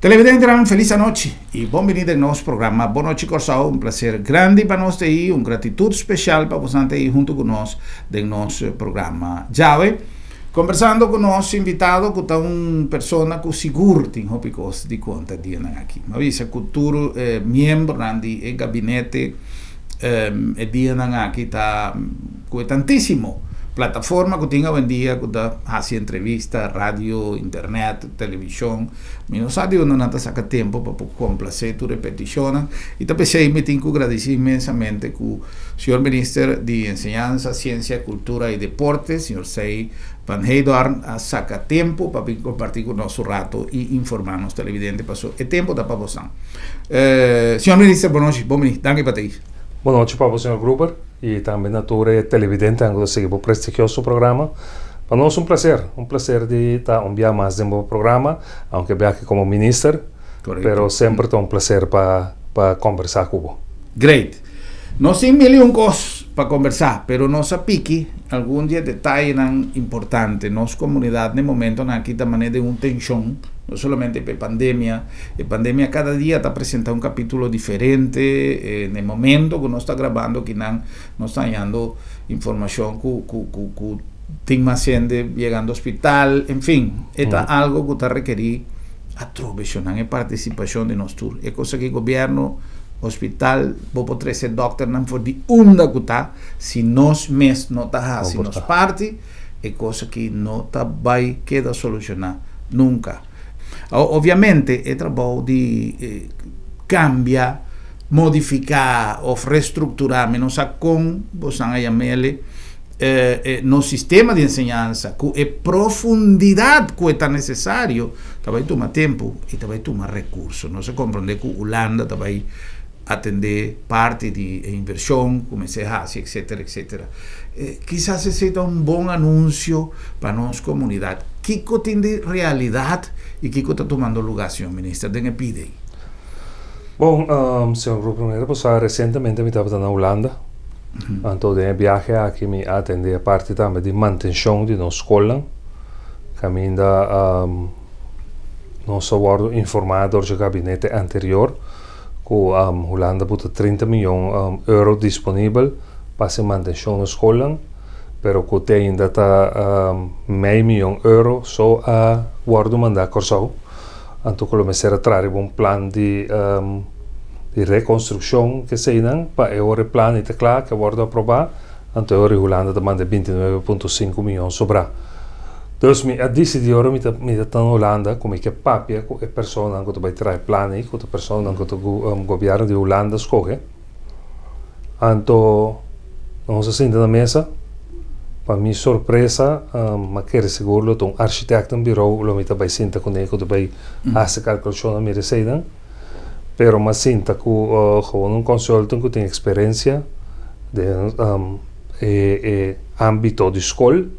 Televidentenan, felis anochi i bon bini den nos programa Bon Nochi Kòrsou. Un plaser grandi pa nos ta ei, un gratitut speshal pa bosan ta ei huntu ku nos den nos programa djawe. Kombersando ku nos invitado ku ta un persona ku sigur tin hopi kos di konta dianan aki. Mi a bisa ku tur miembronan di e gabinete e dianan aki ta ku e tantísimo plataforma ku tin awendia ku ta hasi entrevista, radio, internet, televishon. Mi no sa di unda nan ta saka tempu pa por komplasé tur e petishonnan i ta p'esei mi tin ku gradisí inmensamente ku señor Minister di Enseñansa, Siensia, Kultura i Deporte, señor Sey van Heydoorn a saka tempu pa bin kompartí ku nos un rato i informá nos televidente paso e tempu ta pa bosan. Señor Minister, bonochi, bon bini, danki pa ta ei. Bonochi pa bo señor Gruber y tambe na tur e televidentenan cu ta sigui bo prestigioso programa. Pa nos un placer, un placer di ta un bia mas den bo programa, aunke bia aki como minister, pero semper ta un placer pa pa combersa cu bo. Great. Nos tin mil y un cos pa combersa, pero nos a piki algun di e detayenan importante. Nos comunidad na e momentonan aki ta mane den un tension, no solamente pa e pandemia, E pandemia kada dia ta presenta un kapítulo diferente. Na e momento ku nos ta grabando akinan, nos ta hañando informashon ku ku ku ku tin mas hende yegando hospital. En fin, e ta algo ku ta rekerí atrobe shonnan e partisipashon di nos tur. E kos aki gobièrnu, hospital, bo por trese dòkternan for di unda ku ta, si nos mes no ta hasi nos parti, e kos aki no ta bai keda solushoná nunka. Obviamente e trabou di cambia, modifica of restructura, mi no sa con bosan a yam'ele, nos sistema di enseñansa cu e profundidad cu e ta necesario ta bay tuma tempo y ta bay tuma recurso. Nos a comprende cu Hulanda ta bay atende parti di e inversion cu mester haci etcetera etcetera. Kisas esey ta un bon anuncio pa nos comunidad. Kico tin di realidad y kico ta tumando lugar, señor Minister, den e pida ey? Bon, señor Grupo, primero bo sa recientemente mi tabata na Hulanda, anto den e biahe aki mi a atende e parti tambe di mantencion di nos scolnan, caminda nos a wordo informa door dje gabinete anterior ku Hulanda buta 30 miyon euro disponibel pa hasi mantenshon na skolnan, pero ku te ainda ta mei miyon euro so a wòrdu mandá Kòrsou. Anto ku lo mester a traha riba un plan di di rekonstrukshon keseinan pa e ora e plan ei ta kla ku a wòrdu aprobá, anto e ora ei Hulanda ta manda e 29,5 miyon sobrá. Dus mi a disidí ora mi ta mi ta na Hulanda ku mi ke papia ku e personanan ku ta bai traha e plan ei, ku ta personanan ku ta gobièrnu di Hulanda skohe. Anto nos a sinta na mesa, pa mi sorpresa m'a kere sigur lo ta un architecten birou lo mi ta bai sinta kuné ku ta bai hasi kalkulashonnan mira eseinan. Pero m'a sinta ku gewoon un consultant ku tin eksperensia den e ámbito di skol.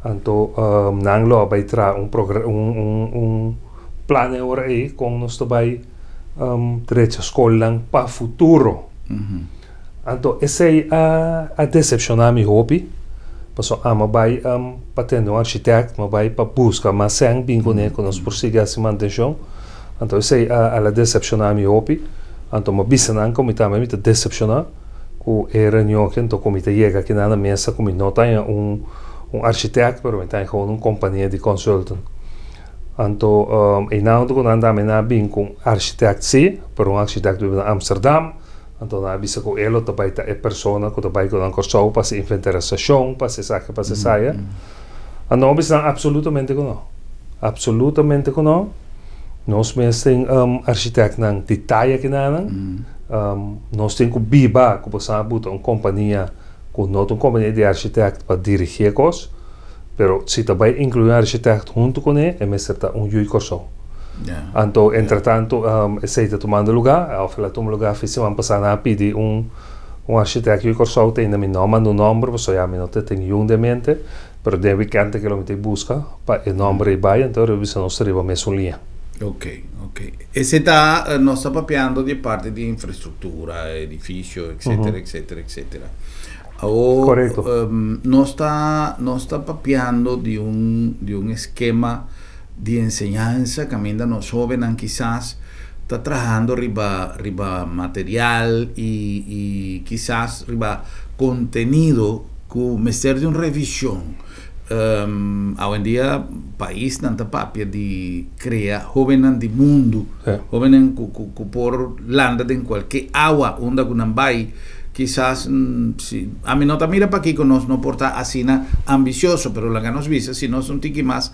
Anto nan lo a bai traha un un un plan e ora ei kon nos ta bai drecha skolnan pa futuro. Anto esei a a desepshoná mi hopi, pasobra ami a bai pa tende un architect, mi a bai pa buska mas sèn bin kuné ku nos por sigui hasi mantenshon. Anto esei a a la desepshoná mi hopi. Anto mi a bisa nan ku mi tambe mi ta desepshoná. Ku e reunion aki anto ku mi ta yega aki nan na mesa ku mi no ta haña un un architect pero mi ta haña gewoon un kompania di consultant. Anto einan ku nan tambe nan a bin ku un architect si pero un architect biba na Amsterdam anto nan a bisa ku e lo ta bai ta e persona ku ta bai ku nan Kòrsou pa hasi inventarisashon pa hasi esaki pa hasi esaya. Anto mi a bisa nan absolutamente ku no absolutamente ku no. Nos mes tin architectnan di taya kinanan. Nos tin ku biba ku bo sa buta un kompania ku no ta un kompania di architect pa dirigi e kos, pero si ta bai inkluí un architect huntu kuné e mester ta un yu di Kòrsou. Anto entretantu esei ta tumando lugá, òf el a tuma lugá fin siman pasá nan a pidi un architect yu di Kòrsou, te ainda mi no a manda un nòmber pasobra ya mi no ta tin yun den mente. Pero den weekend ke lo mi ta buska pa e nomber ei bai, anto riba bisa nos ta riba mesun liña. Ok, ok. Esei ta, nos ta papiando di e parti di infrastruktura, edifisio, etcetera, etcetera, etcetera. Awor, Korekto. nos ta, nos ta papiando di un, di un eskema Di enseñansa kaminda nos hóbennan kisas ta trahando riba riba material i i kisas riba kontenido ku mester di un revishon. Awendia paisnan ta papia di krea hóbennan di mundu, hóbennan ku ku ku por landa den kualke awa unda ku nan bai. Kisas si ami no ta mira pakiko nos no por ta asina ambisioso, pero laga nos bisa si nos un tiki mas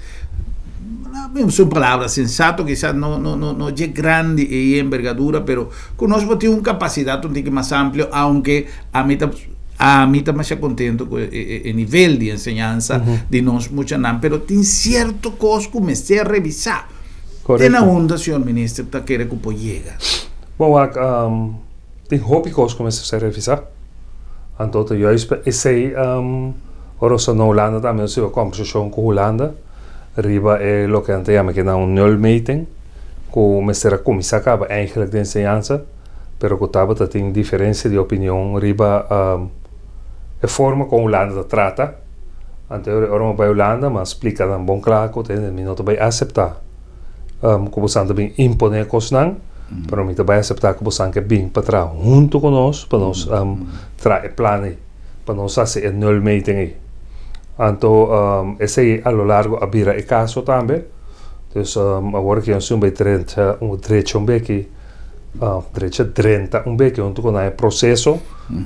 Su palabra sensato kisas no no no no dje grandi e envergadura pero ku nos por tin un kapasidat un tiki mas amplio aunke ami ta ami ta masha kontento ku e e nivel di enseñansa di nos muchanan pero tin sierto kos ku mester revisá. Te na unda señor minister ta kere ku por yega? Bon wak tin hopi kos ku mester ser revisá anto ta juist pa esei ora nos ta na Hulanda tambe nos tin kombersashon ku Hulanda. Riba e loke nan ta yama ke nan un nulmeting, ku mester a kuminsá kaba eigentlik den enseñansa, pero ku tabata tin diferensia di opinion riba e forma kon Hulanda ta trata. Anto ora mi a bai Hulanda mi a splika nan bon kla ku tende mi no ta bai aseptá ku bosan ta bin imponé kosnan, pero mi ta bai aseptá ku bosan ke bin pa traha huntu ku nos pa nos traha e plan ei. Pa nos hasi e nulmeting ei. Anto esei a lo largo a bira e kaso tambe. Dus awor aki nos tin un bei drenta un drecha un beki drecha drenta un beki huntu ku nan e proseso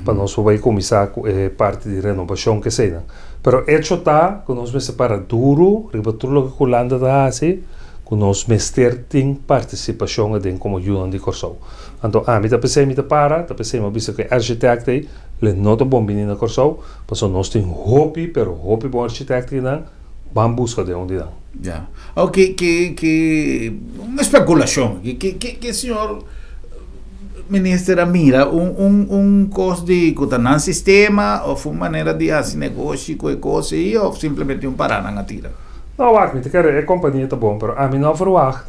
pa nos por bai kuminsá ku e parti di renobashon ku eseinan. Pero echo ta ku nos mester para duru riba tur loke ku Hulanda ta hasi ku nos mester tin partisipashon aden komo yunan di Kòrsou. Anto ami ta p'esei mi ta para, ta p'esei mi a bisa ku e architect ei Le no ta bon bini na Kòrsou, pasobra nos tin hopi, pero hopi bon architectonan, ban buska den un di nan. Ya. Awo ki ki ki un spekulashon aki, ki ki ki señor minister a mira un un un kos di ku ta nan sistema òf un manera di hasi negoshi ku e kos ei òf simplemente un pará nan a tira? No wak, mi ta kere e kompania ta bon, pero ami no a verwagt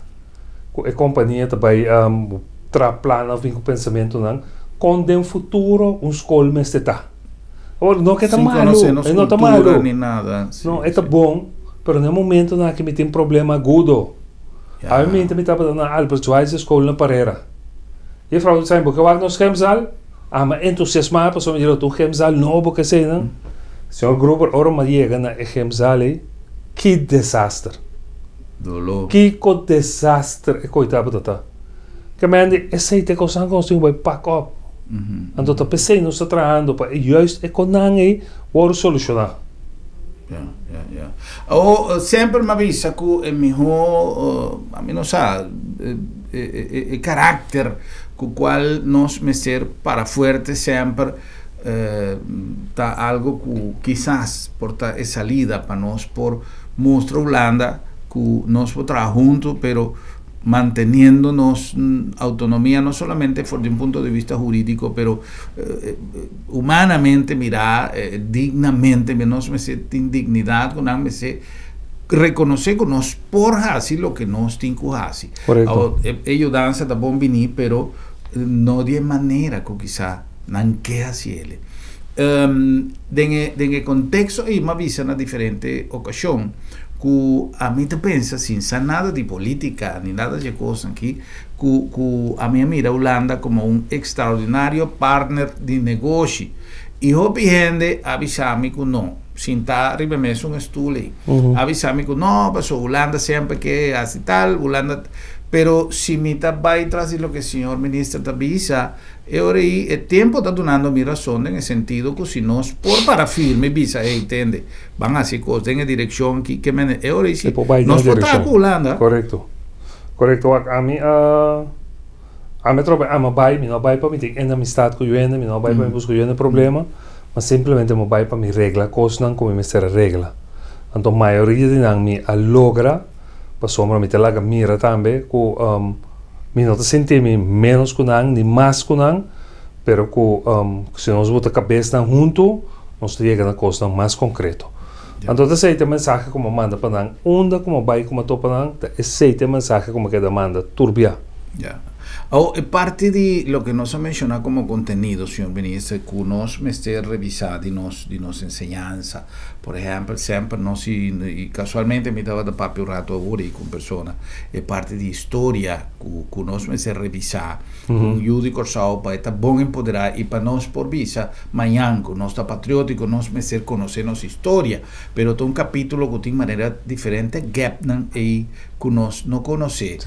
ku e kompania ta bai traha plannan òf bin ku pensamentunan kon den futuro un skol mester ta. Awor, no ke ta Sin malu, konosé nos e no ta kultura malu. ni nada. Sí, No, e ta sí. bon, pero na e momentunan aki mi tin problema agudo. Ya. Awe minta mi tabata na Albert Schweitzer School na Parera. Juffrouw ta bo ke wak nos gymzaal? Ami a entusiasmá pasobra mi di lo ta un gymzaal nobo keseinan. Señor Gruber, ora mi a yega na e gymzaal ei, ki desaster! Doló. Kiko desaster e koe tabata ta. Ke mende esei ta e kosnan ku nos tin ku bai pak op. Anto ta p'esei nos ta trahando pa e juist e konan ei wòrdu solushoná. Ya, ya, ya. Awor, semper mi a bisa ku e mihó, ami no sa, e karakter ku kual nos mester para fuerte semper ta algo ku kisas por ta e salida pa nos por mustra Hulanda ku nos por traha huntu pero manteniendo nos autonomia no solamente for di un punto di vista hurídiko pero humanamente mirá dignamente nos mester tin dignidat ku nan mester rekonosé ku nos por hasi loke nos tin ku hasi. Korekto. E yudansa ta bon bini pero no di e manera ku kisa Nan ke hasi el. Den e den e konteksto ei m'a bisa na diferente okashon ku ami ta pensa sin sa nada di politika ni nada di e kosnan aki ku ku ami a mira Hulanda komo un ekstraordinario partner di negoshi i hopi hende a bisa mi ku no sinta riba e mesun estul ei a bisa mi ku no pasobra Hulanda semper ke hasi tal Hulanda pero si mi ta bai tras di loke señor minister ta bisa E ora ei e tempo ta dunando mi rason den e sentido ku si nos por para firme i bisa, Ey, tende, ban hasi kos den e direkshon ki ke mende. E ora ei si E por bai den nos e por traha direkshon. ku Hulanda. Korekto. Korekto. Wak, ami a ami a troba ami a bai, mi no a bai pa mi tin enemistat ku yuende, mi no a bai pa mi buska yuende problema, ma simplemente mi a bai pa mi regla kosnan ku mi mester a regla. Anto mayoria di nan mi a logra, pasobra mi ta laga mira tambe ku Mi no ta sinti mi ménos ku nan ni mas ku nan, pero ku si nos bota kabesnan huntu, nos ta yega na kosnan mas konkreto. Anto ta esei ta e mensahe ku mi a manda pa nan. Unda ku mi a bai ku mi a topa nan, ta esei ta e mensahe ku mi a keda manda tur bia. Ya. Oh, e parti di loke nos a menshoná komo kontenido, señor minister, ku nos mester revisá di nos enseñansa. Por ehèmpel, semper nos i kasualmente mi tabata papia un ratu awor ku un persona, e parti di historia ku nos mester revisá, un yu di Kòrsou pa ta bon empoderá i pa nos por bisa mañan ku nos ta patriótiko, nos mester konosé nos historia, pero ta un kapítulo ku tin manera diferente gapnan i ku nos no konosé.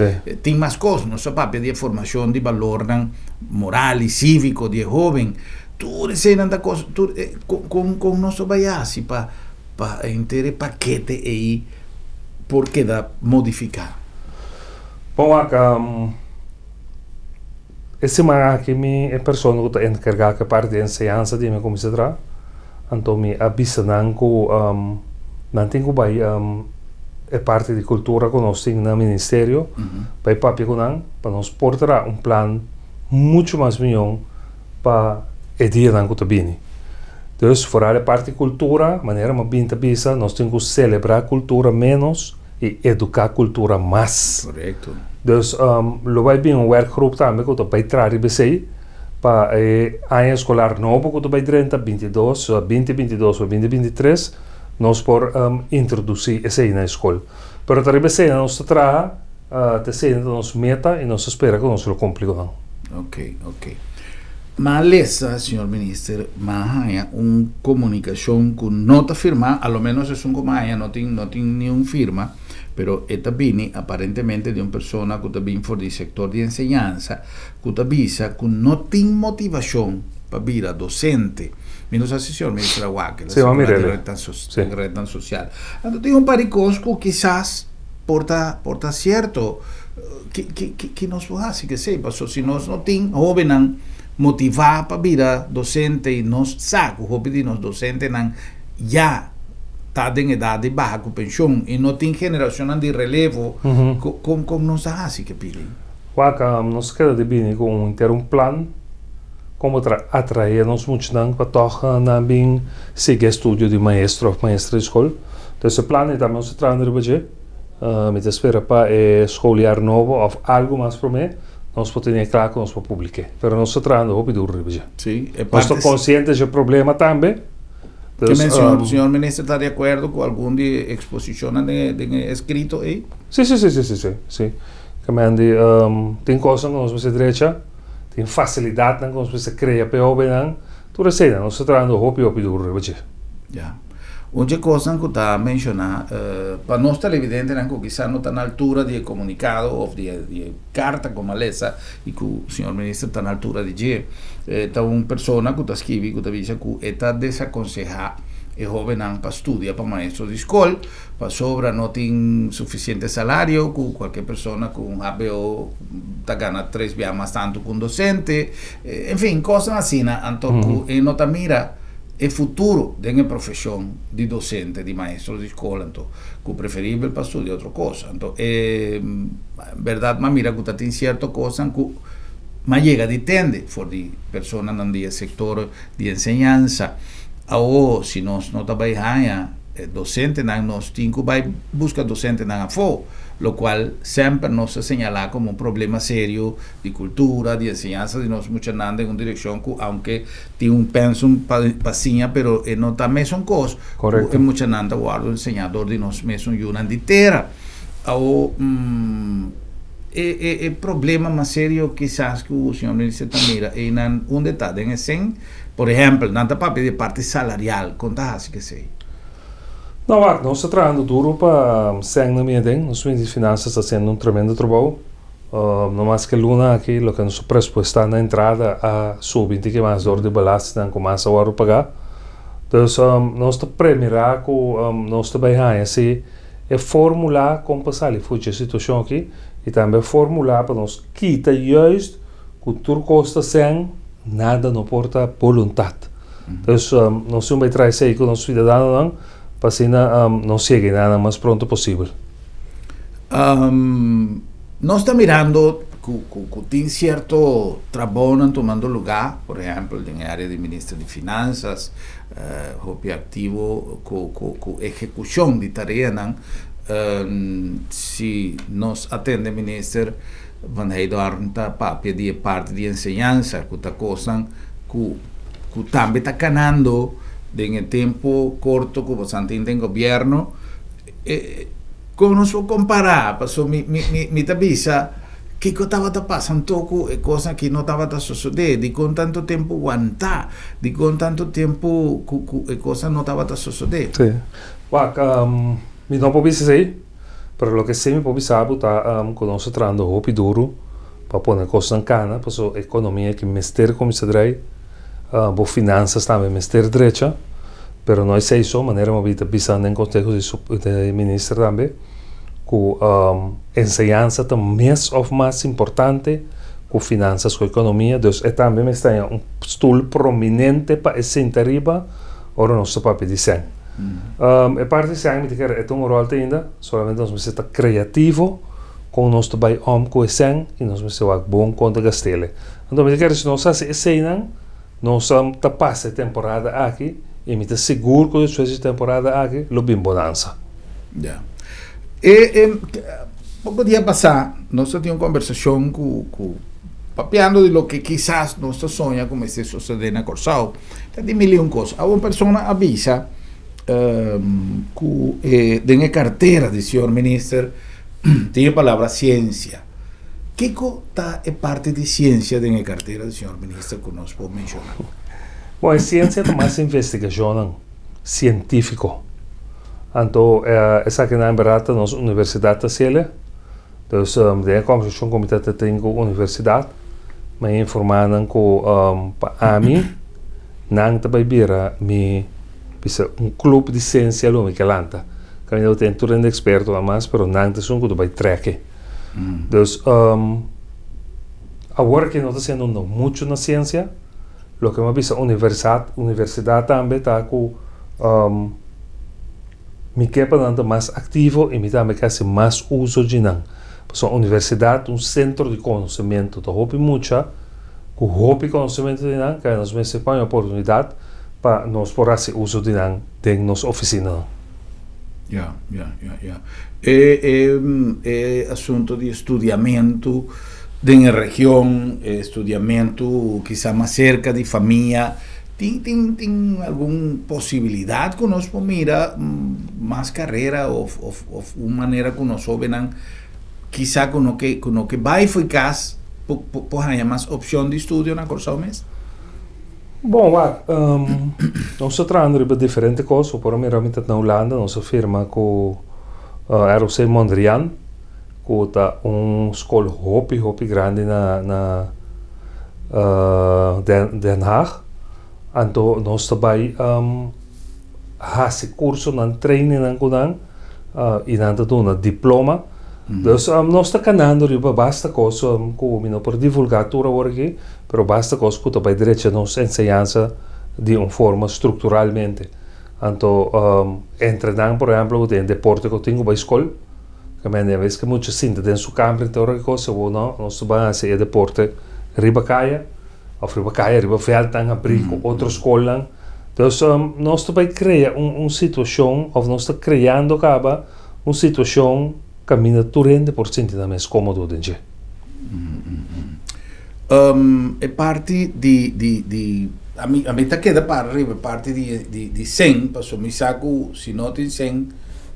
Tin mas kos, nos a papia di formashon di balornan moral i síviko di hóben. Tur esei ta kos, tur kon nos bai hasi pa henter e pakete ei por keda modifiká? Bon, e siman aki mi e persona ku ta enkargá ku parti di enseñansa di mi kuminsá traha. Anto mi a bisa nan ku nan tin ku bai e parti di kultura ku nos tin na ministerio, bai papia ku nan, pa nos por traha un plan muchu mas mihó pa e dianan ku ta bini. Dus, vooral e parti kultura, manera m'a bin ta bisa, nos tin ku selebrá kultura menos i eduká kultura mas. Dus, lo bai bin un werkgroep tambe ku ta bai traha riba esei pa e aña eskolar nobo ku ta bai drenta 22, 2022 o 2023, nos por introdusí esei na skol. Pero ta riba esei nos ta traha, ta esei ta nos meta i nos ta spera ku nos lo kumpli ku nan. Ok. M'a lesa, señor minister, m'a haña un komunikashon ku no ta firmá, a lo menos esun ku m'a haña no tin ningun firma, pero e ta bini aparentemente di un persona ku ta bin for di sektor di enseñansa, ku ta bisa ku no tin motivashon pa bira dosente. Mi no sa si señor minister a wak, Sí, m'a mira. Ret sosial. Anto tin un par di kos ku kisas por ta sierto ku nos por hasi ku esei, paso si nos no tin hóbennan motivá pa bira dosente i nos sa ku hopi di nos dosentenan ya ta den edat di baha ku penshon i no tin generashon di relevo, kon nos ta hasi ku pidi? Wak, nos keda di bini ku un plan kon atraé nos muchanan pa toch nan bin sigui estudio di maestro òf maestra di skol. Dus e plan tambe nos ta trahando riba dje. Mi ta spera pa e schooljaar nobo òf algu mas promé, nos por tene kla ku nos por publiká. Pero nos ta trahando hopi duru riba dje. E Nos ta konsiente di e problema tambe. Ke men, señor minister ta di akuerdo ku algun di eksposishon di eskrito ei? Sí. Ke men di, tin kos ku nos mester drecha, tin fasilidat ku nos mester krea pa e hóbennan. Tur esei, nos ta trahando hopi hopi duru riba dje. Ja. Un kos ku ta menshoná, pa nos televidentenan ku kisas no ta na altura di komunikado òf di karta komo lesa i ku señor minister ta na altura di dje. Ta un persona ku ta skirbi ku ta bisa ku e ta desakonsehá e hóbennan pa studia pa maestro di skol, pasobra no tin sufisiente salario, ku kualke persona ku un HBO ta gana tres biaha mas tantu ku un dosente, en fin, kos asina, anto ku e no ta mira e futuro den profeshon di dosente, di maestro di skol, anto ku preferibel pa studia otro kos. Anto, berdat, m'a mira ku tin sierto kos ku m'a yega di tende for di personanan di sektor di enseñansa. Awor, si nos no ta bai haña dosentenan, nos tin ku bai buska dosentenan afó, lokual semper nos a señalá komo un problema serio di kultura, di enseñansa di nos muchanan den un direkshon ku aunke tin un pensum pa siña, pero e no ta mesun kos e muchanan ta wòrdu enseñá dor di nos mesun yunan di tera. Awor, e problema mas serio kisas ku señor minister ta mira einan unda ta den esei, por ehèmpel, nan ta papia di parti salarial, kon ta hasi ku esei? No, wak, nos ta trahando duru pa sèn na den, nos Ministerio di Finansa ta hasiendo un tremendo trabou. No mas ku luna aki, loke nos presupuestá na entrada a subi un tiki mas dor di belasting ku mas a wòrdu pagá. Dus nos ta premirá ku nos ta bai haña si e fórmula kon pa sali for di e situashon aki i tambe fórmula pa nos kita juist ku tur kos ta sèn, nada no por ta boluntat. Dus nos tin bai traha esei ku nos siudadanonan pa asina nos yega einan mas pronto posibel. Nos ta mirando ku tin sierto trabounan tumando lugá, por ehèmpel, den área di minister di Finansa, hopi aktivo ku ehekushon di tareanan. Si nos atende minister, Van Heydoorn ta papia di e parti di enseñansa ku ta kosnan ku ku tambe ta kanando den e tempu korto ku boso tin den gobièrnu. E kon nos por kompará? Pasobra mi mi mi mi ta bisa kiko tabata pasa anto ku e kosnan aki no tabata sosodé? Dikon tantu tempu wantá? Dikon tantu tempu ku ku e kosnan no tabata sosodé? Sí. Wak, mi no por bisa esei, pero loke sí mi por bisa bo ta ku nos ta trahando hopi duru pa pone kosnan kana, pasobra ekonomia aki mester kuminsá drai, bo finansas tambe mester drecha, pero no esei so, manera mi a bita bisa den konseho di minister tambe, ku enseñansa ta mes òf mas importante ku finansas ku ekonomia, dus e tambe mester haña un stul prominente pa e sinta ariba ora nos ta papia di sèn. E parti di sèn mi ta kere e ta un ròl te ainda, solamente nos mester ta kreativo kon nos ta bai òm ku e sèn i nos mester wak bon kon ta gast'el. Anto mi ta kere si nos hasi eseinan nos ta pasa e temporada aki i mi ta sigur ku despues di e temporada aki lo bin bonansa. Ya. E e poko dia pasá nos ta tin un kombersashon ku ku papiando di loke kisas nos ta soña ku mester sosodé na Kòrsou. Ta di mil i un kos. Awe un persona a bisa ku e den e kartera di señor minister tin e palabra siensia. Kiko ta e parti di siensia den e kartera di señor minister ku nos por menshoná? Bon, e siensia ta mas investigashonnan sientífiko. Anto esakinan en bèrdat ta nos universidat ta hasiel. Dus den e kòmbersashon ku mi ta tin ku universidat, mi a informá nan ku pa ami nan ta bai bira mi bisa un klup di siensia lo mi ke lanta. Kaminda bo tin tur hende eksperto amas, pero nan ta esun ku ta bai trèk. Dus awor aki no ta siendo no muchu na siensia, loke mi a bisa universidat universidat tambe ta ku mi ke pa nan ta mas aktivo i mi tambe ke hasi mas uso di nan. Pasobra universidat ta un sentro di konosementu, ta hopi mucha ku hopi konosementu di nan ke nos mester pone oportunidat pa nos por hasi uso di nan den nos ofisinanan. Ya, ya, ya, ya. E, e, e asunto di estudiamentu den e region, e estudiamentu kisa mas serka di famia, tin, tin, tin algun posibilidat ku nos por mira mas karera òf, òf, òf un manera ku nos hóbennan kisa ku no ke, ku no ke bai fo'i kas por, por, por haña mas opshon di studio na Kòrsou mes? Bon, wak, nos ta trahando riba diferente kos. Bo por a mira mi ta na Hulanda, nos a firma ku ROC Mondriaan, ku ta un skol hopi, hopi grandi na na Den Den Haag. Anto nos ta bai hasi kursonan, trainingnan ku nan i nan ta duna diploma. Dus nos ta kanando riba basta kos ku mi no por divulgá tur awor aki, pero basta kos ku ta bai drecha nos enseñansa di un forma strukturalmente. Anto entre nan por ehèmpel bo tin e deporte ku tin ku bai skol, ke mende a bes ke mucha sinta den su kamber i tur e kos, awor no, nos ta bai hasi e deporte riba kaya òf riba kaya, riba vèldnan habrí ku otro skolnan. Dus nos ta bai krea un situashon òf nos ta kreando kaba un situashon kaminda tur hende por sinti nan mes kómodo den dje. E parti di di di ami ami ta keda para riba e parti di di di sen pasobra mi sa ku si no tin sen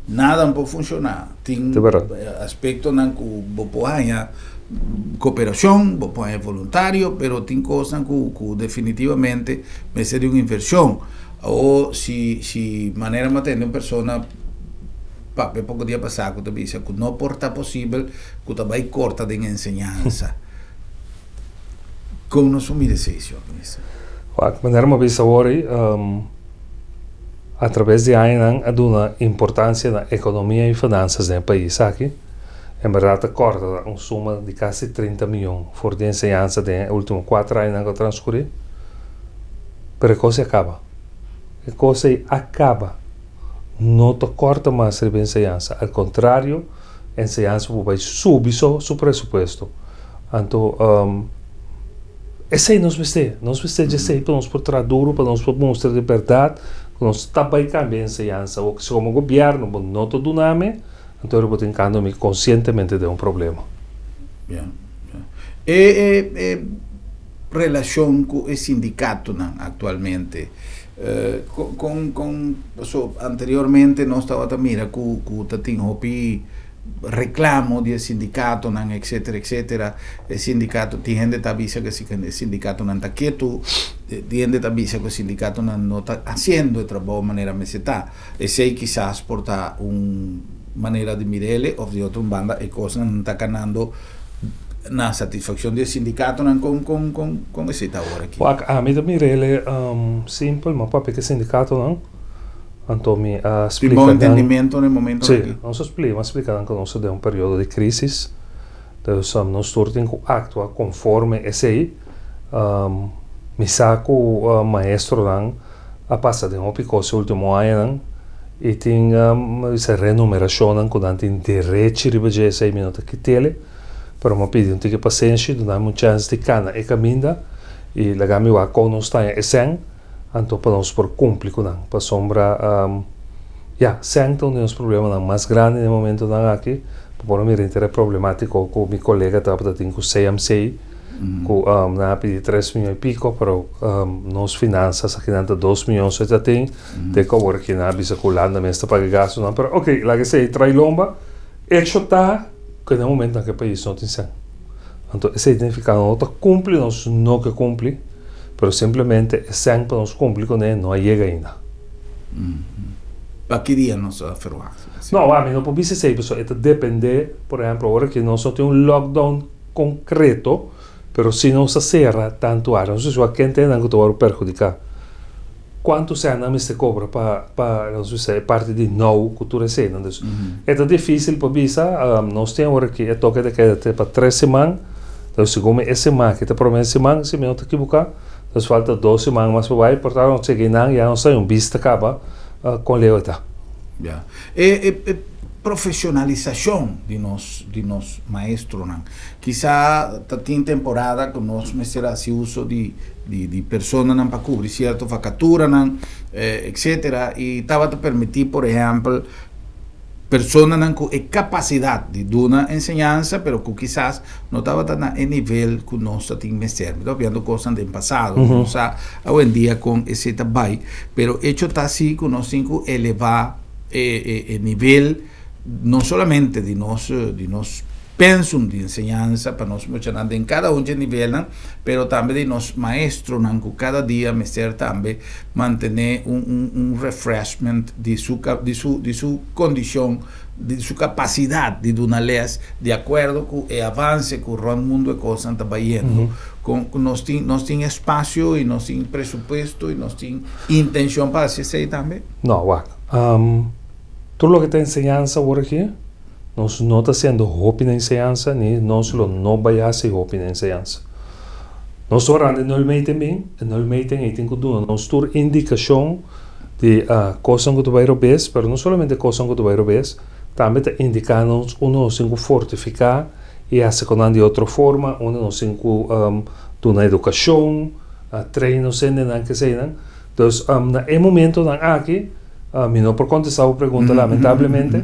nada no por funshoná. Tin aspektonan ku bo por haña koperashon, bo por haña voluntario, pero tin kosnan ku ku definitivamente mester di un invershon. O si si manera mi a tende un persona papia poko dia pasá ku ta bisa ku no por ta posibel ku ta bai korta den enseñansa. Kon nos por mira esei, señor minister? Wak, manera mi a bisa awor ei, atraves di añanan a duna importansia na ekonomia i finansas den e pais aki. En bèrdat ta kòrta un suma di kasi 30 mion for di enseñansa den e último kuater añanan ku a transkurí. Pero e kos ei a kaba. E kos ei a kaba. No ta kòrta mas riba enseñansa. Al kontrario, enseñansa por bai subi so su presupuesto. Anto, esei nos mester. Nos mester djesei pa nos por traha duru, pa nos por mustra di bèrdat ku nos ta bai kambia enseñansa. Awor si komo gobièrnu bo no ta duna mi, anto bo ta hinkando mi konsientemente den un problema. Ya, E e e relashon ku e sindikatonan aktualmente, kon kon paso anteriormente nos tabata mira ku ku ta tin hopi reklamo di e sindikatonan etcetera etcetera, e sindikato tin hende ta bisa ku e sindikatonan ta ketu, tin hende ta bisa ku e sindikatonan no ta hasiendo e trabou manera mester ta. Esei kisas por ta un manera di mir'ele of di otro un banda e kosnan ta kanando na satisfakshon di e sindikatonan kon kon kon kon esei ta awor aki? Wak, ami ta mir'ele simpel, mi a papia ku e sindikatonan, anto mi a Tin splika bon nan, entendimento na e momentonan si, aki? nos a splika, mi a splika nan ku nos ta den un periodo di krisis, dus nos tur tin ku aktua konforme esei, mi sa ku maestronan a pasa den hopi kos e ultimo añanan i tin bisa renumerashonnan ku nan tin derechi riba dje esei mi no ta kit'el pero mi a pidi un tiki pasenshi duna mi un chèns di kana e kaminda i laga mi wak kon nos taña e sèn anto pa nos por kumpli ku nan pasobra ya sèn ta un di nos problemanan mas grandi na e momentonan aki bo por a mira henter e problemátiko ku mi kolega tabata tin ku CMC. Ku nan a pidi tres mion i piko pero nos finansas akinan ta dos mion so ta tin te ku awor aki nan a bisa ku Hulanda mes ta paga e gastunan pero ok laga esei trai lomba echo ta ku na e momentonan ku e pais no tin sèn anto esei significa no ta kumpli nos no ke kumpli pero simplemente e sèn pa nos kumpli kuné no a yega ainda. Pa ki dia nos a ferwagt? No ami no por bisa esei pasobra e ta depende por ehemplo awor aki nos no tin un lockdown konkreto, pero si nos a sera tantu área, nos bisa wak kende nan ku ta wòrdu perhudiká. Kuantu sèn nan mester kobra pa pa nos bisa e parti di nou ku tur eseinan. Dus e ta difísil pa bisa, nos tin awor aki e toke ta keda te pa tres siman, dus segun mi e siman aki ta promé siman si mi no ta kibuká, dus falta dos siman mas pa bai, por tanto nos chega einan ya nos ta un bista kaba kon leu e ta. Ya. E e Profesionalisacion di nos di nos maestronan. Kisa ta tin temporada ku nos mester hasi uso di di di personanan pa kubri sierto vakaturanan etcetera i tabata permití por ehèmpel personanan ku e kapasidat di duna enseñansa pero ku kisas no tabata na e nivel ku nos ta tin mester. Mi ta papiando kosnan den pasado, no sa awendia kon esei ta bai, pero echo ta si ku nos tin ku elevá e e nivel no solamente di nos di nos pensum di enseñansa pa nos muchanan den kada un dje nivelnan, pero tambe di nos maestronan ku kada dia mester tambe mantené un un un refreshment di su di su di su kondishon di su kapasidat di duna les di akuerdo ku e avanse ku rònt mundu e kosnan ta bayendo. Kon nos tin nos tin espasio i nos tin presupuesto i nos tin intenshon pa hasi esei tambe? No, wak. Tur loke ta enseñansa awor aki, nos no ta hasiendo hopi na enseñansa, ni nos lo no bai hasi hopi na enseñansa. Nos ta orando e nulmeting bin, e nulmeting ei tin ku duna nos tur indikashon di kosnan ku ta bai robes, pero no solamente kosnan ku ta bai robes, tambe ta indiká nos unda nos tin ku fortifiká i hasi ku nan di otro forma, unda nos tin ku duna edukashon, train nos hendenan, keseinan. Dus na e momentonan aki mi no por contesta bo pregunta lamentablemente,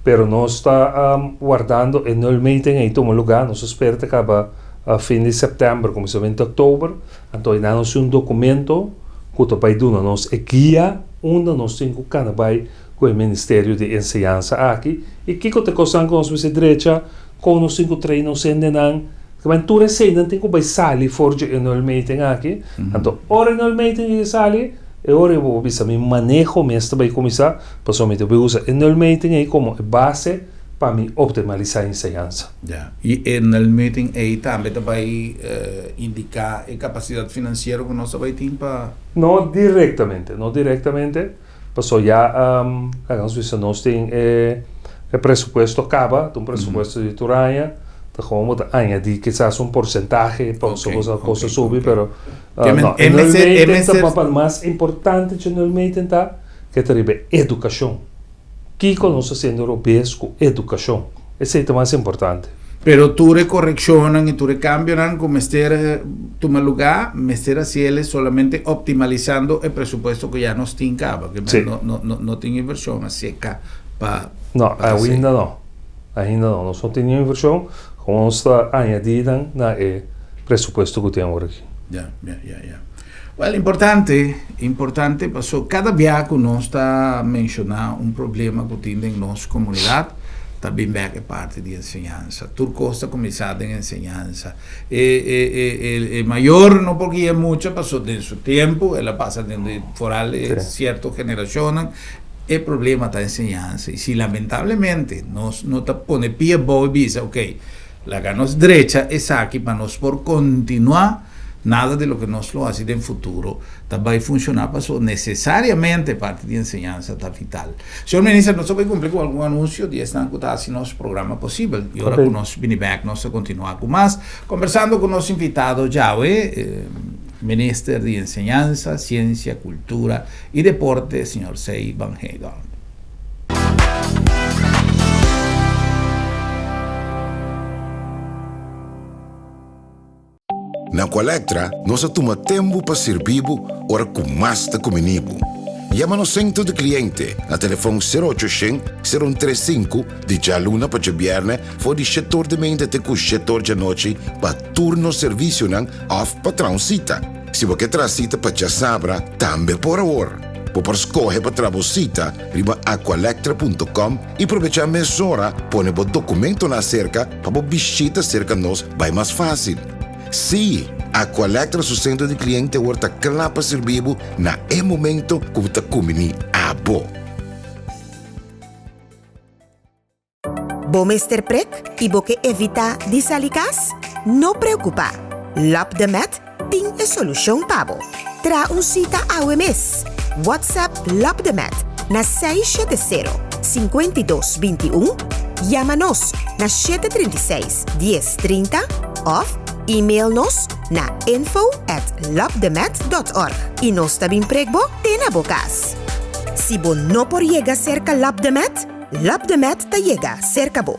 pero nos ta wardando e nulmeting ei tuma lugar, nos ta spera ta caba fin di september cuminsamentu di october, anto ei nan nos tin un documento cu ta bay duna nos e guia unda nos tin cu cana bay cu e ministerio di enseñansa aki y kico ta e cosnan cu nos mester drecha, con nos tin cu train nos hendenan. Kimen tur eseinan tin ku bai sali for dje e nulmeting aki. Anto ora e nulmeting yega sali, e ora ei bo por bisa mi maneho mes ta bai kuminsá, pasobra mi ta bai usa e nulmeting ei komo e base pa mi optimalisá enseñansa. Ya, i e nulmeting ei tambe ta bai indiká e kapasidat finansiero ku nos ta bai tin pa. No direktamente, no direktamente, pasobra ya laga nos bisa nos tin e presupuesto kaba, ta un presupuesto di tur aña, ta gewoon bo ta añadi kisas un porsentahe pa pasobra bo kos a subi, pero no, e nulmeting ta pa mas importante dje nulmeting ta ke ta riba e edukashon. Kiko nos ta hasiendo robes ku edukashon? Esei ta mas importante. Pero tur e korekshonnan i tur e kambionan ku mester tuma lugá, mester hasi el solamente optimalisando e presupuesto ku ya nos tin kaba. Ke Sí. no, no, no, no tin invershon aseka pa No, pa hasi. ainda no. Ainda no. Nos no tin niun invershon. Kon nos ta añadí nan na e presupuesto ku tin awor aki. Ya, ya, ya, ya. Well, importante, importante paso kada bia ku nos ta menshoná un problema ku tin den nos komunidat, ta bin bek e parti di enseñansa. Tur kos ta kuminsá den enseñansa. E, e, e, e, e mayor no por guia mucha paso den su tempu el a pasa den di foral e sierto generashonnan. E problema ta enseñansa y si lamentablemente nos no ta pone pia abou y bisa ok laga nos drecha esaki pa nos por continua nada di loke nos lo haci den futuro ta bay funciona paso necesariamente parti di enseñansa ta vital. Señor Minister nos ta bay cumpli cu algun anuncio di esnan cu ta haci nos programa posibel y ora cu nos bini bek nos ta continua cu mas conversando cu nos invitado djawe Minister di Enseñansa, Ciencia, Cultura y Deporte, señor Cey van Heydoorn. Na Aqualectra nos a tuma tempu pa sirbi bo ora ku mas ta kumini bo. Yama nos sentro di kliente na telefòn sero ocho shen, sero un tres sinku di djaluna pa djabièrnè for di shetor di meinta te ku shetor djanochi pa tur nos servisionan òf pa traha un sita. Si bo ke traha sita pa djasabra, tambe por awor. Bo por skohe pa traha bo sita riba aqualectra punto com i probechá mesora pone bo dokumentonan aserka pa bo bishita serka nos bai mas fásil. Sí, Aqualectra su sentro di kliente awor ta kla pa sirbi bo na e momento ku bo ta kumbiní abo. Bo mester prek i bo ke evitá di sali kas? No preokupá! Lab de Med tin e solushon pa bo. Traha un sita awe mes! WhatsApp Lab de Med na 670 52 21, yama nos na 736 10 30 òf email nos na info at labdemed dot org i nos ta bin prek bo te na bo kas. Si bo no por yega serka Lab de Med, Labdemed ta yega serka bo.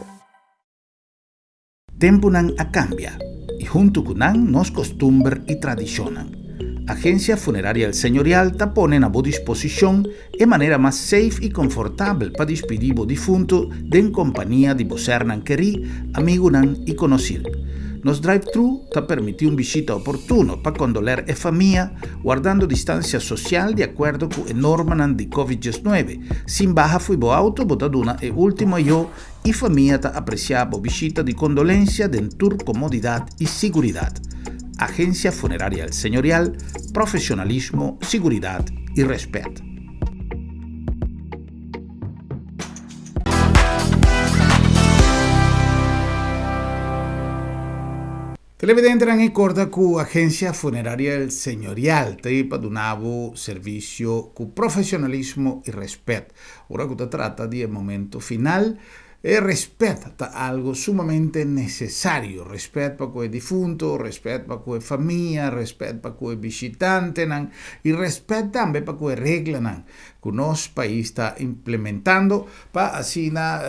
Tempunan a kambia i huntu ku nan nos kostumber i tradishonnan. Agensia Funeraria El Señorial ta pone na bo disposishon e manera mas safe i konfortabel pa dispidí bo difuntu den kompania di bo sernan kerí, amigunan i konosir. Nos drive-thru ta permití un bishita oportuno pa kondoler e famia, wardando distansia sosial di akuerdo ku e normanan di Covid 19. Sin baha fui bo auto bo ta duna e ultimo ayo y famia ta aprecia bo bishita di condolencia den tur comodidad y siguridad. Agencia Funeraria El Señorial, profesionalismo, siguridad y respet. Televidentenan e korda ku Agencia Funeraria El Señorial ta ei pa duna bo servisio ku profesionalismo i respet. Ora ku ta trata di e momento final, e respet ta algo sumamente nesesario. Respet pa ku e difunto, respet pa ku e famia, respet pa ku e bishitantenan i respet tambe pa ku e reglanan ku nos pais ta implementando pa asina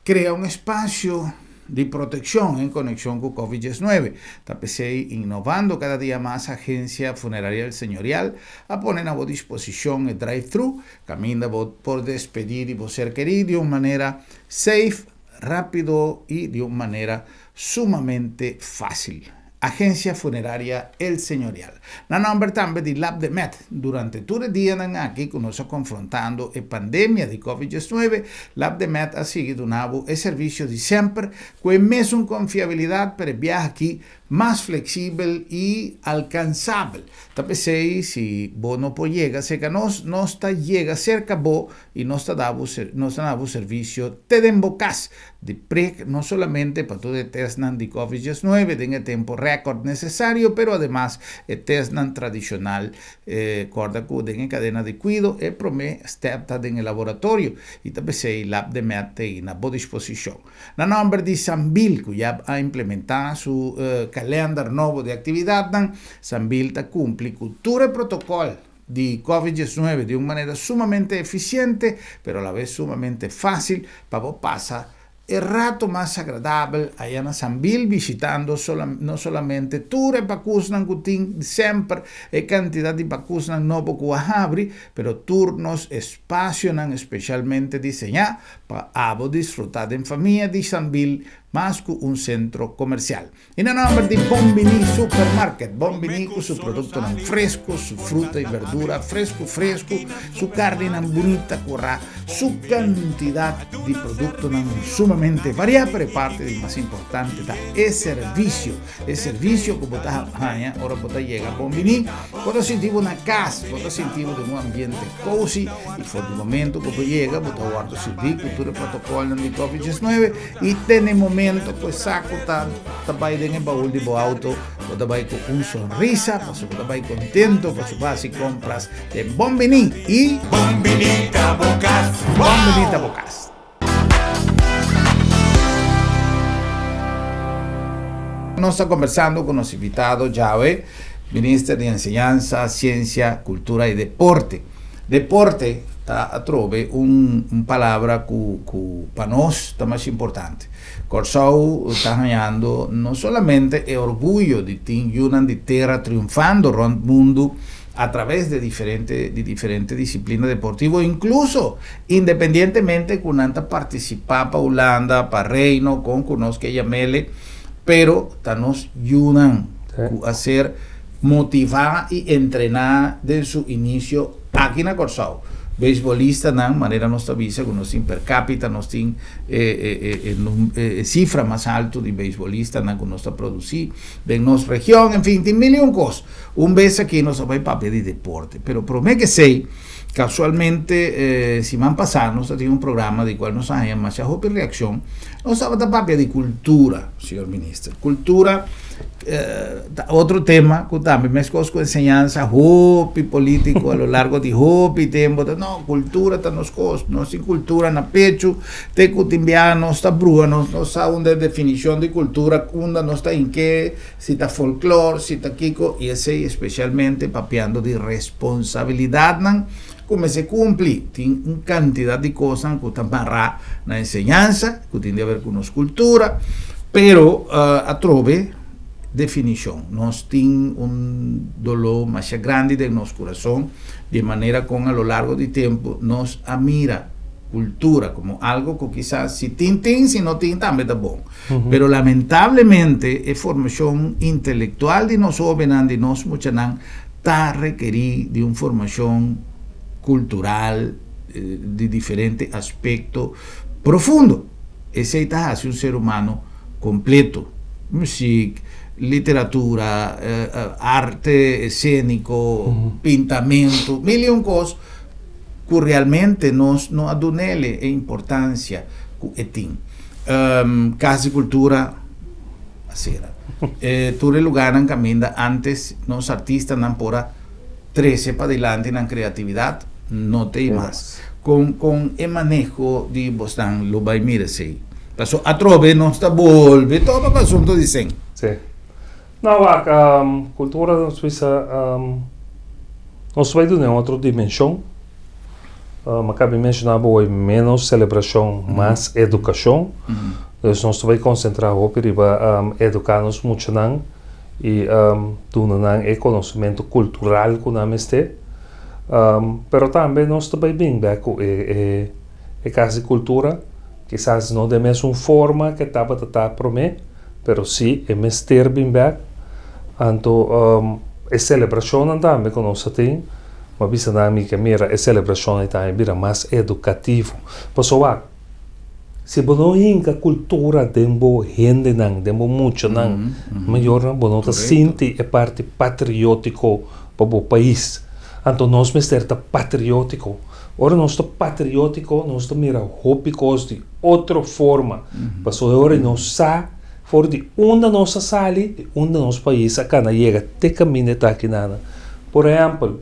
krea un espasio di protekshon en konekshon ku Covid 19. Ta p'esei, innovando kada dia mas, Agensia Funeraria El Señorial a pone na bo disposishon e drive-thru, kaminda bo por despedí di bo ser kerí di un manera safe, rápido i di un manera sumamente fásil. Agencia Funeraria El Señorial. Na nomber tambe di Lab de Med, durante tur e dianan aki cu nos a confrontando e pandemia di Covid 19, Lab de Med a sigui duna bo e servicio di semper cu e mesun confiabilidad pero e biaha aki mas flexibel y alcansabel. Ta p'esey si bo no por yega cerca nos, nos ta yega cerca bo y nos ta da bo nos ta na bo servicio te den bo cas. Di prik no solamente pa tur e testnan di Covid 19 den e tempo record necesario, pero ademas e testnan tradicional. Corda cu den e cadena di cuido e prome step ta den e laboratorio y ta p'esey Lab de Med ta na bo disposicion. Na nomber di Sambil cu ya a implementa su calender nobo di actividadnan, Sambil ta cumpli cu tur e protocol di Covid 19 di un manera sumamente eficiente, pero a la vez sumamente fácil pa bo pasa e rato mas agradabel aya na Sambil bishitando no solamente tur e pakusnan ku tin semper, e kantidat di pakusnan nobo ku a habri, pero tur nos espasionan especialmente diseñá pa abo disfrutá den famia di Sambil. Mas ku un sentro komersial. I na nòmber di Bon Biní Supermarket, Bon Biní ku su produktonan fresku, su fruta i berdura fresku fresku, su karninan bunita kurá, su kantidat di produktonan sumamente variá, pero e parti di mas importante ta e servisio. E servisio ku bo ta haña ora bo ta yega Bon Biní, bo ta sinti bo na kas, bo ta sinti bo den un ambiente kosi i for di momento ku bo yega bo ta wòrdu sirbí ku tur e protokòlnan di Covid diesnuebe. I tene momento ku e saku ta ta bai den e baul di bo auto, bo ta bai ku un sonrisa, pasobra bo ta bai kontento pasobra bo a hasi kompras den Bon Biní i Bon Biní ta bo kas! Bon Biní ta bo kas! Nos ta kombersando ku nos invitado djawe, Minister di Enseñansa, Siensia, Kultura i Deporte. Deporte ta atrobe un un palabra ku ku pa nos ta mas importante. Kòrsou ta hañando no solamente e orguyo di tin yunan di tera triunfando rònt mundu a traves de diferente di diferente disiplina deportivo, inkluso independientemente ku nan ta partisipá pa Hulanda, pa Reino, kon ku nos ke yam'ele, pero ta nos yunan ku a ser Motivá i entrená den su inisio aki na Kòrsou. Beisbolistanan, manera nos ta bisa ku nos tin per capita, nos tin e e sifra mas altu di beisbolistanan ku nos ta produsí den nos region, en fin, tin mil i un kos. Un bes aki nos a bai papia di deporte, pero promé ke esei, kasualmente siman pasá nos ta tin un programa di kual nos a haña masha hopi reakshon. Nos tabata papia di kultura, señor minister. Kultura. Ta otro tema ku tambe meskos ku enseñansa hopi polítiko a lo largo di hopi tempo ta no kultura ta nos kos nos tin kultura na pechu te ku tin biaha nos ta bruha nos no sa unda e definishon di kultura unda nos ta hink'é si ta folklor si ta kiko i esei espesialmente papiando di responsabilidatnan ku mester kumpli tin un kantidat di kosnan ku ta mará na enseñansa ku tin di haber ku nos kultura, pero atrobe definishon. Nos tin un doló masha grandi den nos kurason di e manera kon a lo largo di tempu nos a mira kultura komo algo ku kisas si tin tin, si no tin tambe ta bon. Pero lamentablemente e formashon intelektual di nos hóbennan, di nos muchanan ta rekerí di un formashon kultural di diferente aspekto profundo. Esei ta hasi un ser humano kompleto. Musik, literatura, arte eséniko, pintamentu, mil i un kos ku realmente nos no a dun'el e importansia ku e tin. Kas di Kultura a sera. Tur e lugarnan kaminda ántes nos artistanan por a trese padilanti nan kreatividat no ta ei mas. Kon kon e maneho di bosnan lo bai mira esei? Paso atrobe nos ta bolbe topa pa asunto di sen. Sí. No wak, kultura nos bisa nos bai duna un otro dimenshon. Mi a kabi menshoná bo hoy ménos selebrashon, mas edukashon. Dus nos ta bai konsentrá hopi riba eduká nos muchanan. I duna nan e konosementu kultural ku nan mester. Pero tambe nos ta bai bin bek ku e e kas di kultura, kisas no den mesun forma ke tabata ta promé, pero si e mester bin bek. Anto e selebrashonnan tambe ku nos a tin, mi a bisa nan mi ke mira e selebrashon ei tambe bira mas edukativo. Pasobra wak. Si bo no hinka kultura den bo hendenan, den bo muchanan, mayornan, bo no ta sinti e parti patriótiko pa bo pais. Anto nos mester ta patriótiko. Ora nos ta patriótiko, nos ta mira hopi kos di otro forma. Pasobra e ora nos sa for di unda nos a sali, di unda nos pais a kana yega te kaminda e ta akinana. Por ehèmpel,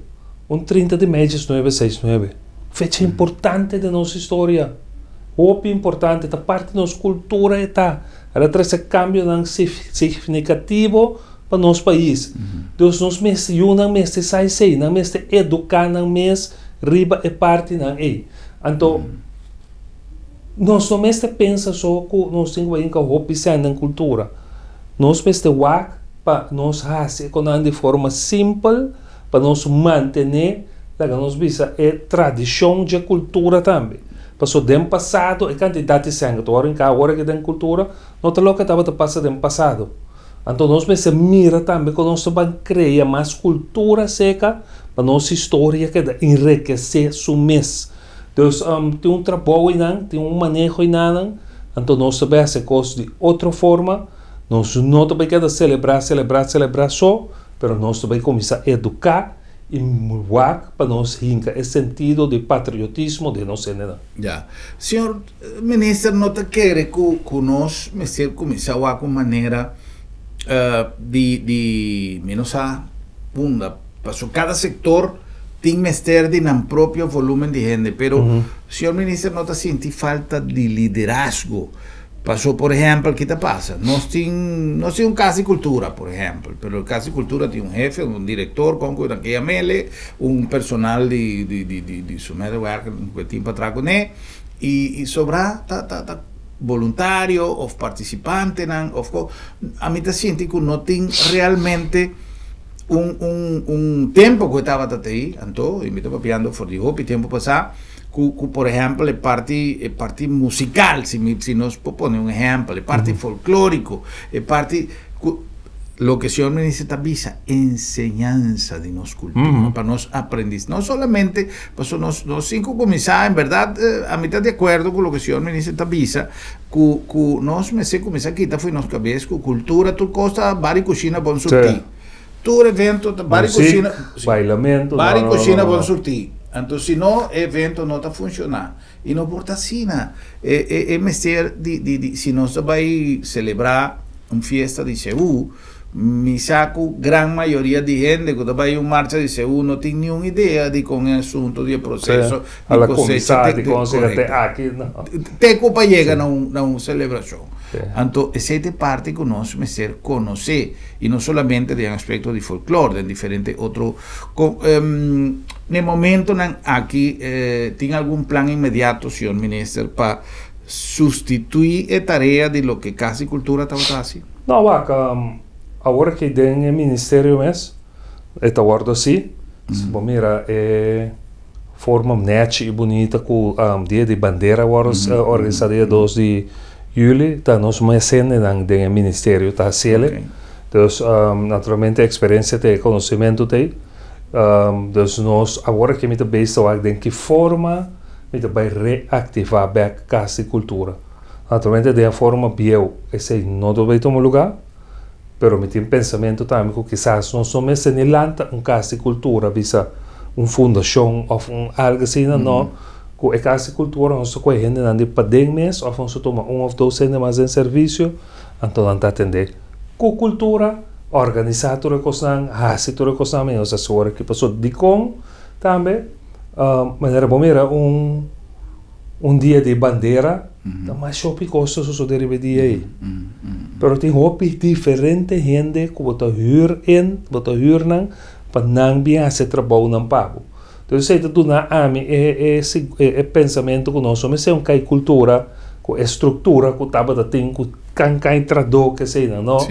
un 30 di mei diesnuebe seis nuebe. Fecha importante den nos historia. Hopi importante, ta parti di nos cultura e ta. El a trece cambionan significativo pa nos pais. Dus nos mester, yunan mester sa esey, nan mester educa nan mes riba e partinan ey. Anto, nos no mester pensa so cu nos tin cu bay hinca hopi sèn den cultura. Nos mester wak pa nos haci e conan di forma simpel. Pa nos mantené, laga nos bisa, e tradishon dje kultura tambe. Paso den pasado e kantidat di sèn ku ta wòrdu hinká awor aki den kultura no ta loke tabata pasa den pasado. Anto nos mester mira tambe kon nos ta ban krea mas kultura seka pa nos historia keda enrekesé su mes. Dus tin un trabou einan, tin un maneho einanan, anto nos ta bai hasi kos di otro forma. Nos no ta bai keda selebrá, selebrá, selebrá so, pero nos ta bai kuminsá eduká i wak pa nos hinka e sentido di patriotismo den nos hendenan. Ya. Señor Minister no ta kere ku ku nos mester kuminsá wak un manera di di mi no sa unda pasobra kada sektor tin mester di nan propio volumen di hende pero señor Minister no ta sinti falta di liderazgo Paso por ehempel ki ta pasa? Nos tin nos tin un kas di kultura por ehempel, pero e kas di kultura tin un hefe, un direktor kon ku nan ke yam'ele, un personal di di di di di su medewerker ku e tin pa traha kuné i i sobrá ta ta ta boluntario òf partisipantenan òf ko. Ami ta sinti ku no tin realmente un un un tempu ku e tabata ta ei, anto i mi ta papiando for di hopi tempu pasá. Ku ku por ehèmpel e parti e parti musikal si mi si nos por pone un ehèmpel e parti folklóriko e parti ku loke señor minister ta bisa enseñansa di nos kultura pa nos aprendis no solamente pasobra nos nos tin ku kuminsá en bèrdat ami ta di akuerdo ku loke señor minister ta bisa ku ku nos mester kuminsá kita for nos kabes ku kultura tur kos ta bari kushina bon surtí. Tur evento ta bari Muziek, kushina, bailamento, no, bari no, no, kushina no, bon no. surtí. Anto si no e evento no ta funshoná. I no por ta asina. E e e mester di di di si nos ta bai selebrá un fiesta di Seú, mi sa ku gran mayoria di hende ku ta bai un marcha di Seú no tin niun idea di kon e asuntu di e Sí, proseso a di la kosecha kuminsá, te di te kon siga te korekto. aki, no. Te ku pa yega Sí. na un na un selebrashon. Sí. Anto esei ta e parti ku nos mester konosé. Y no solamente den aspecto di folklor, den diferente otro Ne momentonan aki tin algun plan inmediato, señor Minister, pa sustitui e tarea di loke Cas di Cultura tabata haci? No, wak, awor aki den e ministerio mes e ta wordo haci. Si bo mira e forma nechi y bunita cu Dia di Bandera a wordo organisa dia dos di juli, ta nos mes hendenan den e ministerio ta haciele. Dus naturalmente e experiencia ta e conocimento ta ey. Dus nos awor aki mi ta bezig wak den ki forma mi ta bay reactiva bek Cas di Cultura. Naturalmente den e forma bieu esey no ta bay tuma lugar. Pero mi tin pensamentu tambe ku kisas nos no mester ni lanta un kas di kultura, bisa un fundashon òf un algu asina, no. Ku e kas di kultura nos ta kohe hendenan di paden mes òf nos ta tuma un òf dos hende mas den servisio, anto nan ta atendé ku kultura, organisá tur e kosnan, hasi tur e kosnan, mi nos ta asegura ki pasobra dikon tambe manera bo mira un. Un dia di bandera ta mas hopi kos ta sosode riba e dia ei. Pero tin hopi diferente hende ku bo ta hür in, bo ta hür nan pa nan bin hasi e trabounan pa bo. Entonces esei ta duna ami e e pensamentu ku nos no mester un kai kultura ku e struktura ku tabata tin ku kan kai tradó ku eseinan no.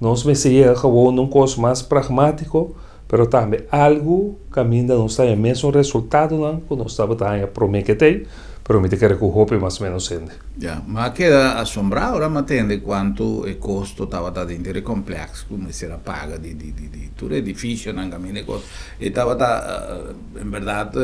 Nos mester yega gewoon na un kos mas pragmátiko. Pero tambe algu kaminda nos ta haña mesun resultadonan ku nos tabata haña promé ke tei, pero mi ta kere ku hopi mas ménos hende. Ya, mi a keda asombrá ora mi a tende kuantu e kosto tabata denter e komplèks ku mester a paga di di di di tur e edifisionan kaminda e kos. E tabata en bèrdat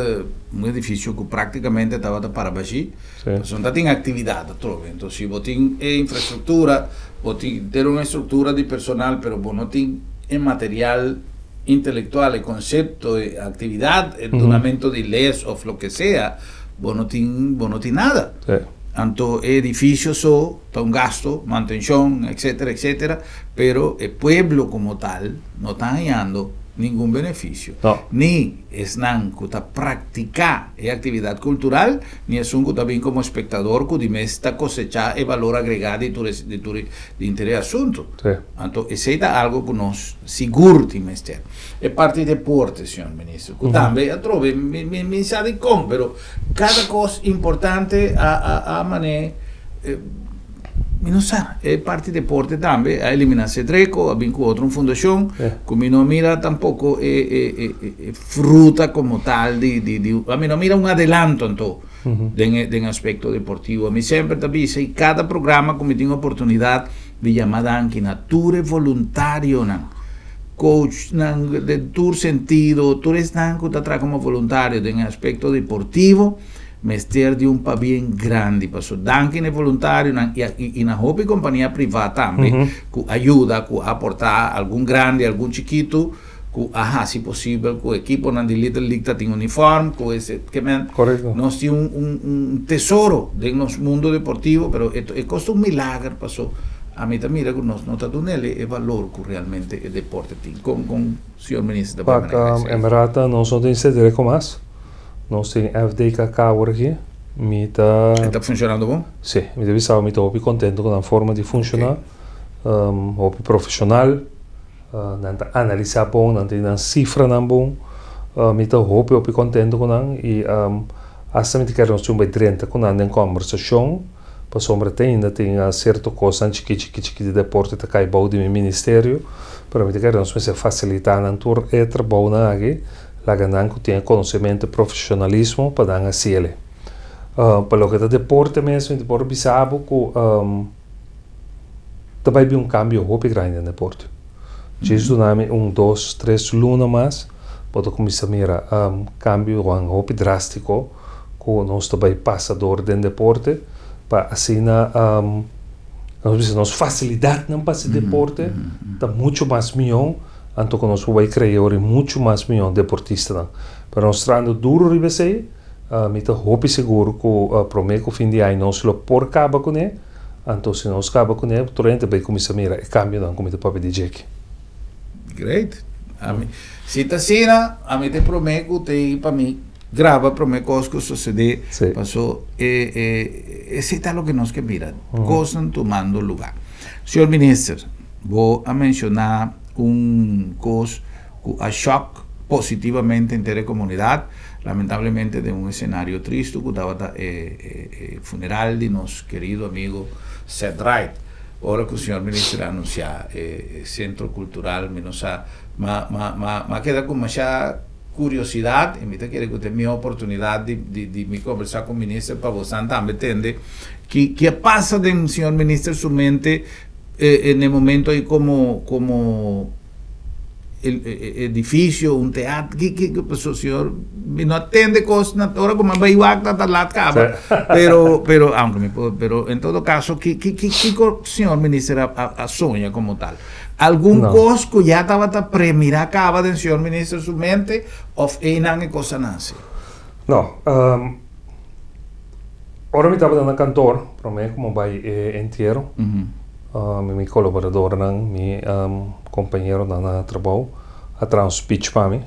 un edifisio ku práktikamente tabata para bashí, pasobra no ta tin aktividat atrobe. Enton si bo tin e infrastruktura, bo tin ter un estruktura di personal, pero bo no tin e material intelectual, e concepto, e actividad, e dunamento di les of loke sea, bo no tin, bo no tin nada. Anto e edificio so ta un gasto, mantencion, etcetera, etcetera, pero e pueblo como tal no ta hañando ningun beneficio. Ni esnan cu ta practica e actividad cultural, ni esun cu ta bin como espectador cu di mes ta cosecha e balor agrega di tur di tur di inter e asunto. Anto esey ta algo cu nos sigur tin mester. E parti deporte, señor Minister, cu tambe atrobe mi mi mi sa dicon, pero cada cos importante a a a mane. Mi no sa, e parti deporte tambe a eliminá Sedreko, a bin ku otro un fundashon, ku mi no mira tampoko e e e e fruta komo tal di di di mi no mira un adelanto anto den e den aspekto deportivo. Mi semper ta bisa i kada programa ku mi tin oportunidat di yama danki na tur e voluntarionan, coachnan den tur sentido, tur esnan ku ta traha komo voluntario den e aspekto deportivo. Mester di un pabien grandi paso danki na e voluntarionan y na hopi compania priva tambe cu a yuda cu a aporta algun grandi algun chikito cu a haci posibel cu ekiponan di Little League ta tin uniform cu ese ke men nos tin un un tesoro den nos mundo deportivo pero e cos ta un milager paso ami ta mira cu nos no ta dunele e valor cu realmente e deporte tin con con señor minister ta bay maneha esey? Pak en berdad nos no tin Cedreco mas. Nos tin FDKK awor aki. Mi ta. E ta funcionando bon? Si, mi ta bisa mi ta hopi contento cu nan forma di funciona. Hopi profesional. Nan ta analisa bon, nan tin nan cifranan bon. Mi ta hopi hopi contento cu nan y hasta mi ta kere nos tin un bay drenta cu nan den combersacion pasobra te ainda tin cierto cosnan chiki chiki chiki di deporte ta cay bou di mi ministerio pero mi ta kere nos mester facilita nan tur e trabounan aki. Laga nan ku tin e konosementu i profeshonalismo pa nan hasi el. Pa loke ta deporte mes mi ta por bisa bo ku ta bai bin un kambio hopi grandi den deporte. Djis duna mi un dos tres luna mas bo ta kuminsá mira kambionan hopi drastiko ku nos ta bai pasa dor den deporte pa asina nos bisa nos fasilidatnan pa hasi deporte ta muchu mas mihó. Anto ku nos por bai krea ora muchu mas mihó deportistanan. Pero nos trahando duru riba esei, mi ta hopi sigur ku promé ku fin di aña nos lo por kaba kuné. Anto si nos kaba kuné, tur hende ta bai kuminsá mira e kambionan ku mi ta papia di djeki. Great. Ami, si ta asina, ami ta e promé ku ta ei pa mi graba promé kos ku sosodé. Sí. Paso e e esei ta loke nos ke mira, kosnan tumando lugá. Señor Minister, Bo a menshoná un kos ku a shòk positivamente henter e komunidat, lamentablemente den un esenario tristu ku tabata e funeral di nos kerido amigo Ced Ride. Ora ku señor minister a anunsiá e sentro kultural mi no sa, ma ma ma a keda ku masha kuriosidat i mi ta kere ku ta e mihó oportunidat di di di mi kombersá ku minister pa bosan tambe tende ki ki a pasa den señor minister su mente En e momento ei como como edificio, un teatro, ki ki ki paso señor mi no a tende cos na ora cu mi a bay wak ta lat caba pero pero aunke mi por pero en todo caso ki ki ki kico señor minister a a soña como tal algun cos cu ya tabata premira caba den señor minister su mente of eynan e cos a nace? No. Ora mi tabata na kantor, promé ku mi bai e entiero, mi mi kolaboradornan, mi kompañeronan na trabou a traha un speech pa mi.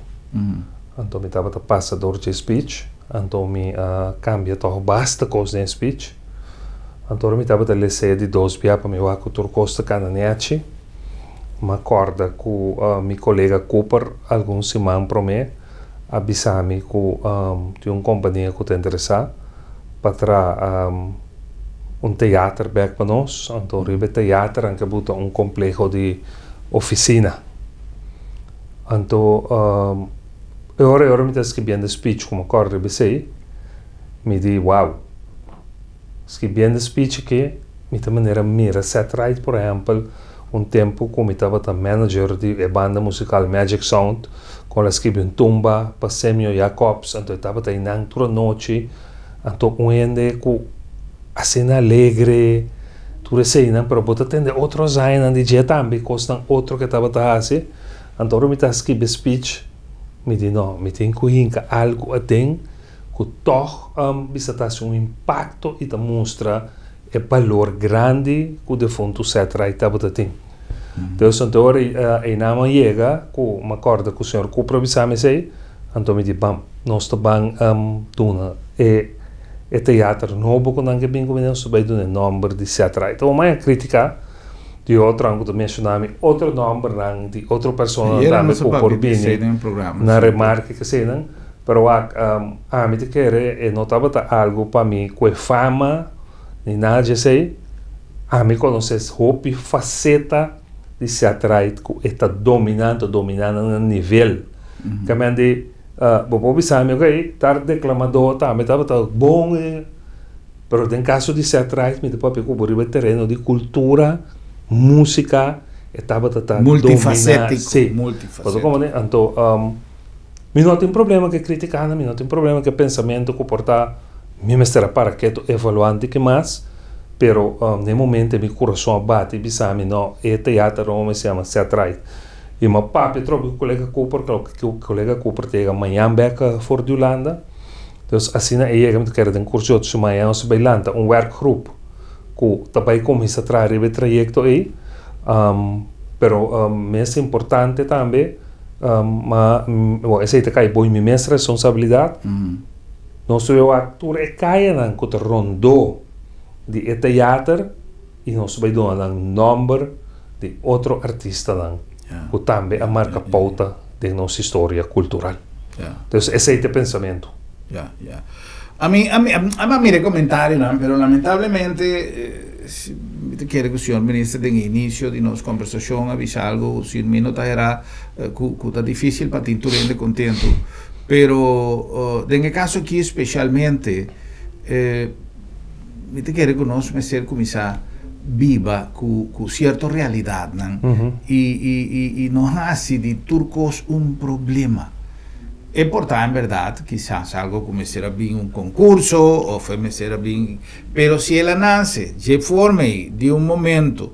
Anto mi tabata pasa dor dje speech, anto mi a kambia tòg basta kos den e speech. Anto ora mi tabata les'é di dos bia pa mi wak ku tur kos ta kana nèchi. Mi a kòrda ku mi kolega Cooper algun siman promé a bisa mi ku tin un kompania ku ta interesá pa traha un teater bèk pa nos. Anto riba e teater nan ke buta un kompleho di ofisina. Anto e ora e ora mi ta skibiendo e speech ku mi a kòrda riba esei, mi di wow, skibiendo e speech aki mi ta manera mira Seth Wright por ehèmpel, Un tempu ku mi tabata manager di e banda musikal Magic Sound, kon el a skibi un tumba pa Semio Jacobs, anto e tabata einan tur anochi, anto un hende ku asina alegre, tur eseinan, pero bo ta tende otro hazañanan di dje tambe, kosnan otro ku e tabata hasi, anto ora mi ta skibi e speech, mi di no, mi tin ku hinka algu aden ku tòg bisa ta hasi un impakto i ta mustra E balor grandi ku defuntu Seth Wright tabata tin. Dus anto ora einan a yega ku mi a kòrda ku señor Cooper a bisa mi esei, anto mi di bam, nos ta ban duna e e teater nobo ku nan ke bin ku mi nos ta bai duna e nòmber di Seth Wright. Awor mai a kritiká di otronan ku ta menshoná mi otro nòmbernan di otro personanan tambe ku por bini na remarke keseinan, pero wak ami ta kere e no tabata algu pa mi ku e fama. Ni nada dje esei. Ami konosé hopi faseta di Ced Ride ku e ta dominá, ta dominá na un nivel. Kamen di bo por bisa mi ok, ta deklamadó tambe tabata bon, pero den kaso di Ced Ride mi ta papia ku bo riba e tereno di kultura, músika, e tabata ta dominá. Multifasétiko, Sí. multifasétiko. Pasobra komo anto mi no tin problema ku e kritikanan, mi no tin problema ku e pensamentu ku por ta mi mester a para ketu evaluá antes ki mas, pero na e momento mi kurason a bati i bisa mi no, e teater no mester yama Ced Ride. I mi a papia trobe ku kolega Cooper, ku kolega Cooper ta yega mañan bek for di Hulanda. Dus asina e yega mi ta kere den kurso di otro siman mañan nos ta bai lanta un werkgroep ku ta bai kuminsá traha riba e trayekto ei. Pero mes importante tambe, ma bon esei ta kai bou mi mes responsabilidat. Nos ta wak tur e kayanan ku ta rondó di e teater i nos ta bai duna nan nòmber di otro artistanan ku tambe a marka pouta den nos historia kultural. Dus esei ta e pensamentu. Ya, ya. Ami, ami, ami a mira e comentarionan, pero lamentablemente mi ta kere ku señor minister den e inicio di nos conversacion a bisa algo, si mi no ta hera, ku ku ta dificil pa tin tur hende contento. Pero den e caso aki specialmente mi ta kere ku nos mester kuminsá biba ku ku cierto realidadnan i i i i no hasi di tur kos un problema. E por ta en berdad kisas algo ku mester a bin un konkurso òf e mester a bin, pero si el a nase dje forma ei di un momento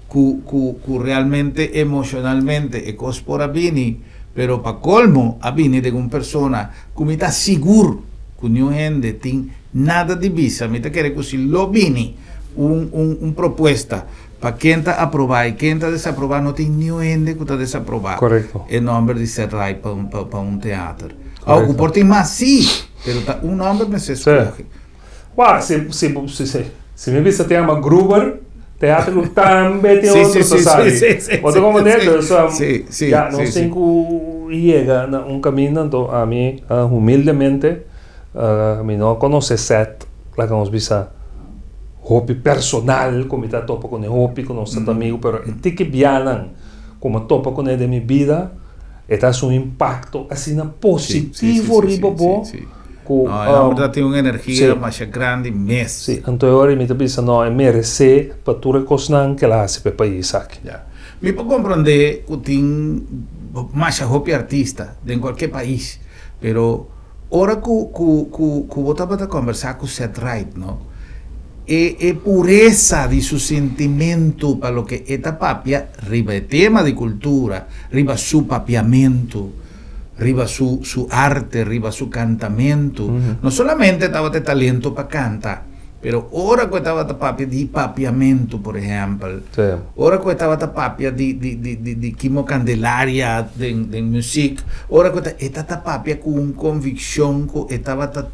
ku ku ku realmente emoshonalmente e kos por a bini, pero pa kolmo a bini den un persona ku mi ta sigur ku niun hende tin nada di bisa, mi ta kere ku si lo bini un un un propuesta Pa ken ta aprobá i ken ta desaprobá no tin niun hende ku ta desaprobá e nòmber di Ced Ride pa un pa un teater. Awo ku por tin mas sí, pero ta un nòmber mester skohe. Wak, si si si si si mi bisa te yama Gruber, teater ku tambe tin otro ta sali. Bo ta komprendé? Dus ya nos tin ku yega na un kaminda anto ami humildemente mi no konosé Ced laga nos bisa hopi personal ku mi ta topa kuné hopi ku nos ta ta amigu pero e tiki bianan ku mi a topa kuné den mi bida e ta hasi un impakto asina positivo riba bo ku No, e homber ta tin un energia masha grandi mes. Si, anto e ora mi ta bisa no e meresé pa tur e kosnan ku el a hasi pa e pais aki. Ya. Mi por komprondé ku tin masha hopi artista den kualke pais pero Ora ku ku ku ku bo tabata kòmbersá ku Ced Ride, no, e e puresa di su sentimentu pa loke e ta papia riba e tema di kultura, riba su papiamentu, riba su su arte, riba su kantamentu, no solamente tabata e talento pa kanta, Pero ora ku e tabata papia di papiamentu, por ehèmpel, ora ku e tabata papia di di di di di Kimo Candelaria den den muzik, ora ku e ta e ta papia ku un konvikshon ku e tabata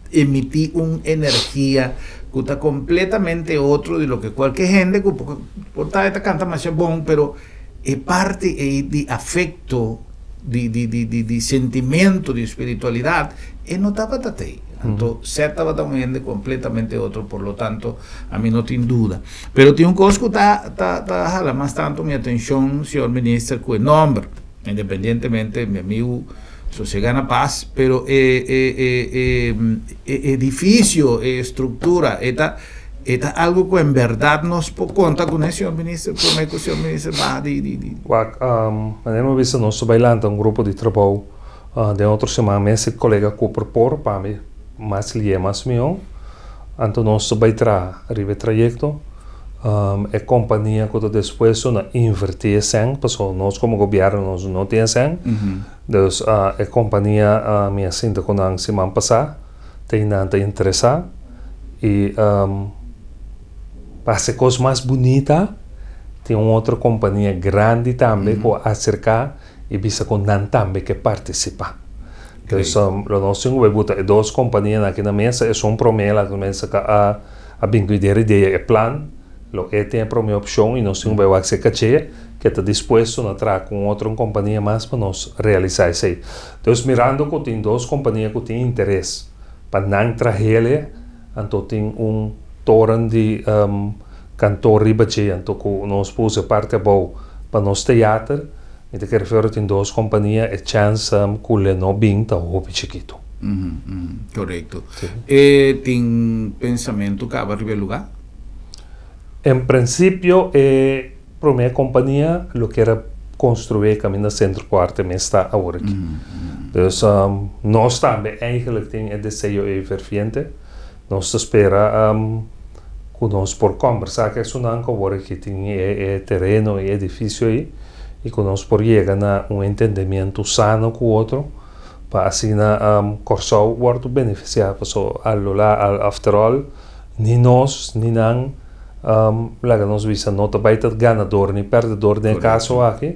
emití un energia ku ta kompletamente otro di loke kualke hende ku por ta e ta kanta masha bon, pero e parti ei di afekto, di di di di di sentimento, di spiritualidat, e no tabata t'ei. Anto Seth tabata un hende completamente otro, por lo tanto ami no tin duda. Pero tin un cos cu ta ta ta hala mas tanto mi atencion, señor Minister, cu e nomber, independientemente mi amigu sosega na paz, pero e e e e e edificio, e estructura, e ta e ta algo cu en berdad nos por conta cune, señor Minister, prome cu señor Minister baha di di di. Wak, manera mi a bisa nos ta bay lanta un grupo di trabou Den otro siman mes e kolega Cooper por pa mi mas lié mas mihó. Anto nos ta bai traha riba e trayekto. E kompania ku ta dispuesto na invertí e sèn, pasobra nos komo gobièrnu nos no tin e sèn. Dus e kompania mi a sinta ku nan siman pasá, ta nan ta interesá i pa hasi e kos mas bunita tin un otro kompania grandi tambe ku a aserká. i bisa ku nan tambe ke partisipá. Dus lo nos tin ku bai buta e dos kompanianan aki na mesa, esun promé la mesa ka a a bin ku idea idea e plan, lo e tin e promé opshon i nos tin ku bai wak si e kaché ke ta dispuesto na traha ku un otro kompania mas pa nos realisá esei. Dus mirando ku tin dos kompania ku tin interes pa nan trahele, anto tin un toren di. Kantor riba dje, anto ku nos puso e parti abou pa nos teater, mi ta kere fera tin dos kompania, e chèns ku le no bin ta hopi chikitu. Korekto. E tin pensamentu kaba riba e lugá? En prinsipio e promé kompania lo kier a konstruí kaminda Sentro ku Arte mes ta awor aki. Dus nos tambe eigenlik tin e deseo ei ferviente. Nos ta spera ku nos por kòmbersá ku esunnan ku awor aki tin e tereno i edifisio ei i ku nos por yega na un entendemiento sano ku otro pa asina Kòrsou wòrdu benefisiá pasobra a lo la after all ni nos ni nan laga nos bisa no ta bai ta ganador ni pèrdedor den e kaso aki.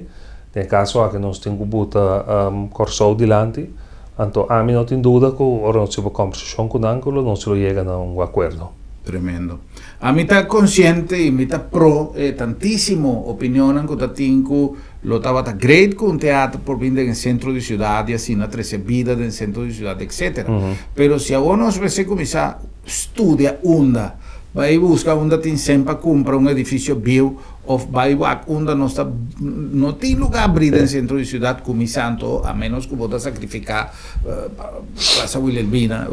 Den e kaso aki nos tin ku buta Kòrsou dilanti. Anto ami no tin duda ku ora nos hiba kòmbersashon ku nan ku lo nos lo yega na un akuerdo. Tremendo. Ami ta konsiente i mi ta pro e tantísimo opinionnan ku ta tin ku lo tabata great ku un teater por bin den e sentro di siudat i asina trese bida den sentro di siudat etcetera. Pero si awor nos mester kuminsá studia unda bai buska unda tin sen pa kumpra un edifisio bieu Of bai wak unda nos ta no tin luga abri den centro di ciudad cuminsa anto a menos cu bo ta sacrifica Plaza Wilhelmina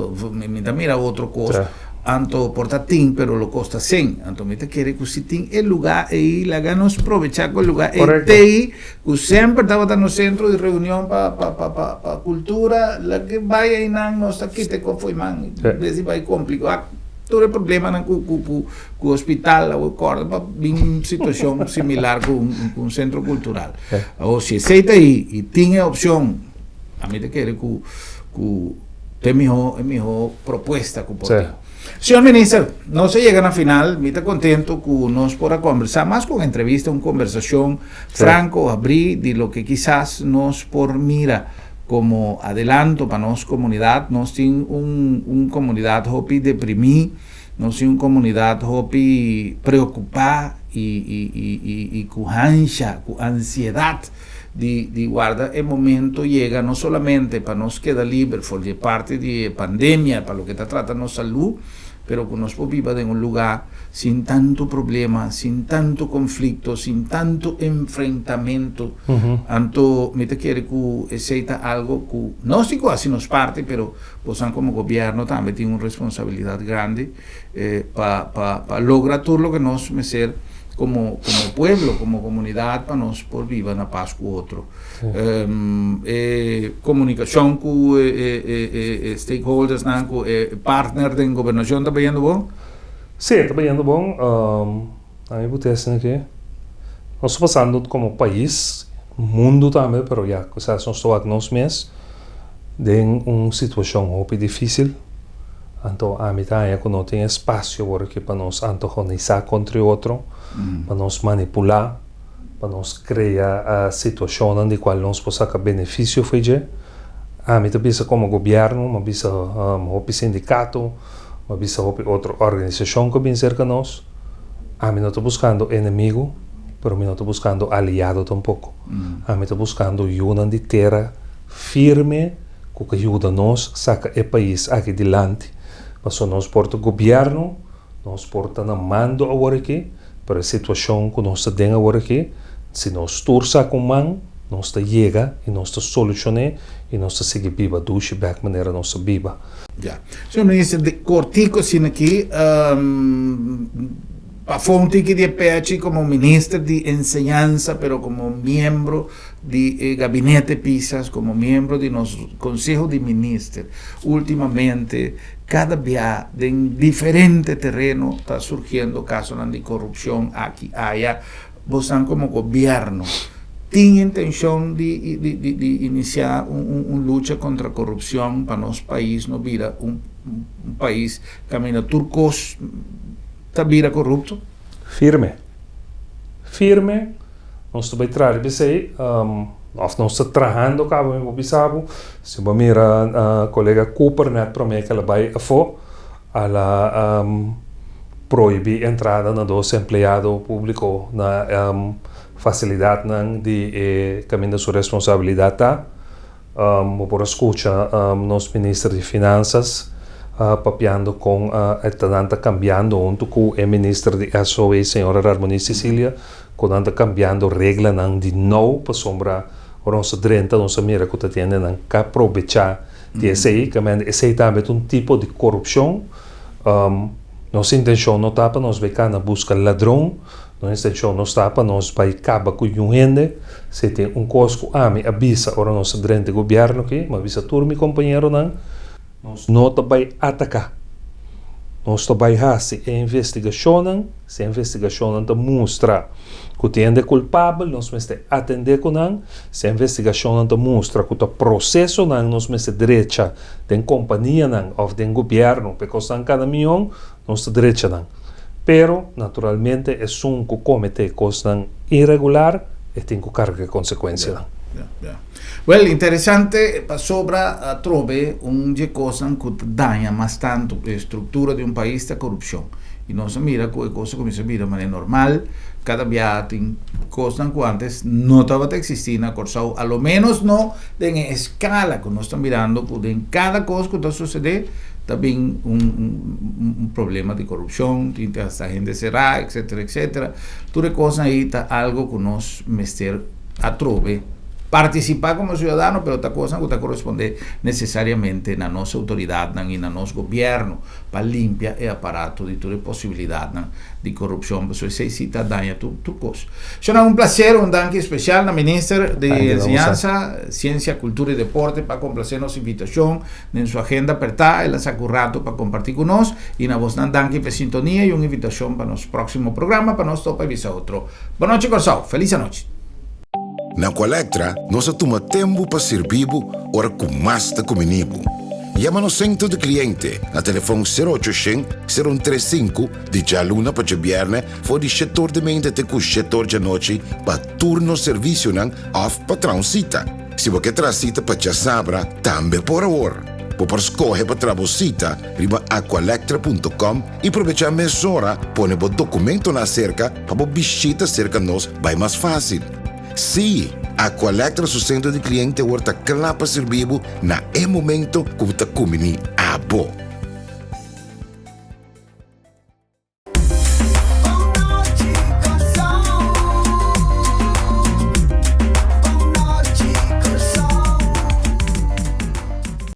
mi ta mira otro cos anto por ta tin pero lo costa cen anto mi ta kere cu si tin e luga ey laga nos probecha cu e luga ey tey cu semper tabata nos centro di reunion pa pa cultura laga bai eynan nos ta kita e cos fo'i man bes di bai complica tur e problemanan cu cu Ku hospital awor kòrda pa bin un situashon similar ku un sentro kultural. Awor si esei ta ei i tin e opshon, ami ta kere ku ku ta e mihó e mihó propuesta ku por tin. Señor Minister, nos a yega na final, mi ta kontento ku nos por a kòmbersá, mas ku un entrevista, un kombersashon franko, abrí di loke kisas nos por mira komo adelanto pa nos komunidat. Nos tin un un komunidat hopi deprimí. Nos tin un komunidat hopi preokupá i ku hansha, ku ansiedat di warda e momento yega no solamente pa nos keda liber for di e parti di e pandemia pa loke ta trata nos salú, pero ku nos por biba den un lugá sin tantu problema, sin tantu konflikto, sin tantu enfrentamento. Anto mi ta kere ku esei ta algo ku nos tin ku hasi nos parti, pero Bosan komo gobièrnu tambe tin un responsabilidat grandi pa pa pa logra tur loke nos mester komo komo pueblo, komo komunidat pa nos por biba na pas ku otro. E komunikashon ku e e e stakeholdersnan, ku e partner den gobernashon ta bayendo bon? Sí, ta bayendo bon. Ami por ta esaki ke nos ta pasando komo pais, mundu tambe, pero ya kisas nos ta wak nos mes den un situashon hopi difisil. Anto ami ta haña ku no tin espasio awor aki pa nos antagonisá kontra e otro, pa nos manipulá, pa nos krea situashonnan di kual nos por saka benefisio for dje. Ami ta bisa komo gobièrnu, mi a bisa hopi sindikato, mi a bisa hopi otro organisashon ku a bin serka nos. Ami no ta buskando enemigu, pero mi no ta buskando aliado tampoko. Ami ta buskando yunan di tera firme ku ka yuda nos saka e pais aki dilanti. Pasobra nos por ta gobièrnu, nos por ta na mando awor aki, pero e situashon ku nos ta den awor aki, si nos tur saka un man, nos ta yega i nos ta solushon'é i nos ta sigui biba dushi bèk manera nos ta biba. Ya. Señor Minister, di cortico asina aki, pafó un tiki di e pechi como Minister di Enseñansa, pero como miembro di e Gabinete Pisas, como miembro di nos Conseho di Minister, ultimamente cada bia den diferente tereno ta surgiendo casonan di corupcion aki aya. Bosan komo gobierno tin intencion di di inicia un lucha contra corupcion pa nos pais no bira un pais caminda tur cos ta bira corupto? Firme. Firme. Nos ta bay traha riba esey, of nos ta trahando caba mi por bisa bo. Si bo mira colega Cooper net prome ke el a bay afo, a la prohibí entrada na dos empleado públiko na fasilidatnan di e kaminda su responsabilidat ta. Bo por a skucha nos minister di Finansas Papiando kon e nan ta kambiando huntu ku e minister di SOE, señora Rarmoni Cecilia, ku nan ta kambiando reglanan di nou pasobra ora nos a drenta nos a mira ku ta tin hendenan ka probechá di esei. Kamente esei tambe ta un tipo di korupshon. Nos intenshon no ta pa nos bai kana buska ladron, nos intenshon no sta pa nos bai kaba ku niun hende. Si tin un kos ku ami a bisa ora nos a drenta e gobièrnu aki, mi a bisa tur mi kompañeronan, Nos no ta bai ataká. Nos ta bai hasi e investigashonnan. Si e investigashonnan ta mustra ku tin hende kulpabel, nos mester atendé ku nan. Si e investigashonnan ta mustra ku ta prosesonan nos mester drecha den kompanianan òf den gobièrnu pa e kosnan kana mion, nos ta drecha nan. Pero, naturalmente, esun ku kometé kosnan iregular, e tin ku karga e konsekuensianan. Wel, interesante pasobra atrobe un dje kosnan ku ta daña mas tantu e struktura di un pais ta korupshon. I nos a mira ku e kos a kuminsá bira manera normal, kada biaha tin kosnan ku antes no tabata eksistí na Kòrsou, a lo ménos no den e eskala ku nos ta mirando ku den kada kos ku ta susedé ta bin un un problema di korupshon, tin hasta hende será, etcetera, etcetera. Tur e kosnan ei ta algu ku nos mester atrobe partisipá komo siudadano, pero ta kosnan ku ta korespondé nesesariamente na nos outoridatnan i na nos gobièrnu pa limpia e aparato di tur e posibilidatnan di korupshon, pasobra esei si ta daña tur tur kos. Shona, un plaser, un danki spesial na Minister di Enseñansa, Siensia, Kultura i Deporte pa komplasé nos invitashon den su agenda apertá. El a saka un rato pa kompartí ku nos i na bosnan danki pa e sintonia i un invitashon pa nos próksimo programa pa nos topa i bisa otro. Bonochi Kòrsou, felis anochi. Na Aqualectra nos a tuma tempu pa sirbi bo ora ku mas ta kumini bo. Yama nos sentro di kliente na telefòn sero ocho shen, sero un tres sinku di djaluna pa djabièrnè for di shetor di mente te ku shetor djanochi pa tur nos servisionan òf pa traha un sita. Si bo ke traha sita pa djasabra tambe por awor. Bo por skohe pa traha bo sita riba aqualectra punto com i probechá mesora pone bo dokumentonan aserka pa bo bishita serka nos bai mas fásil. Sí, Aqualectra su sentro di kliente awor ta kla pa sirbi bo na e momento ku bo ta kumbiní abo.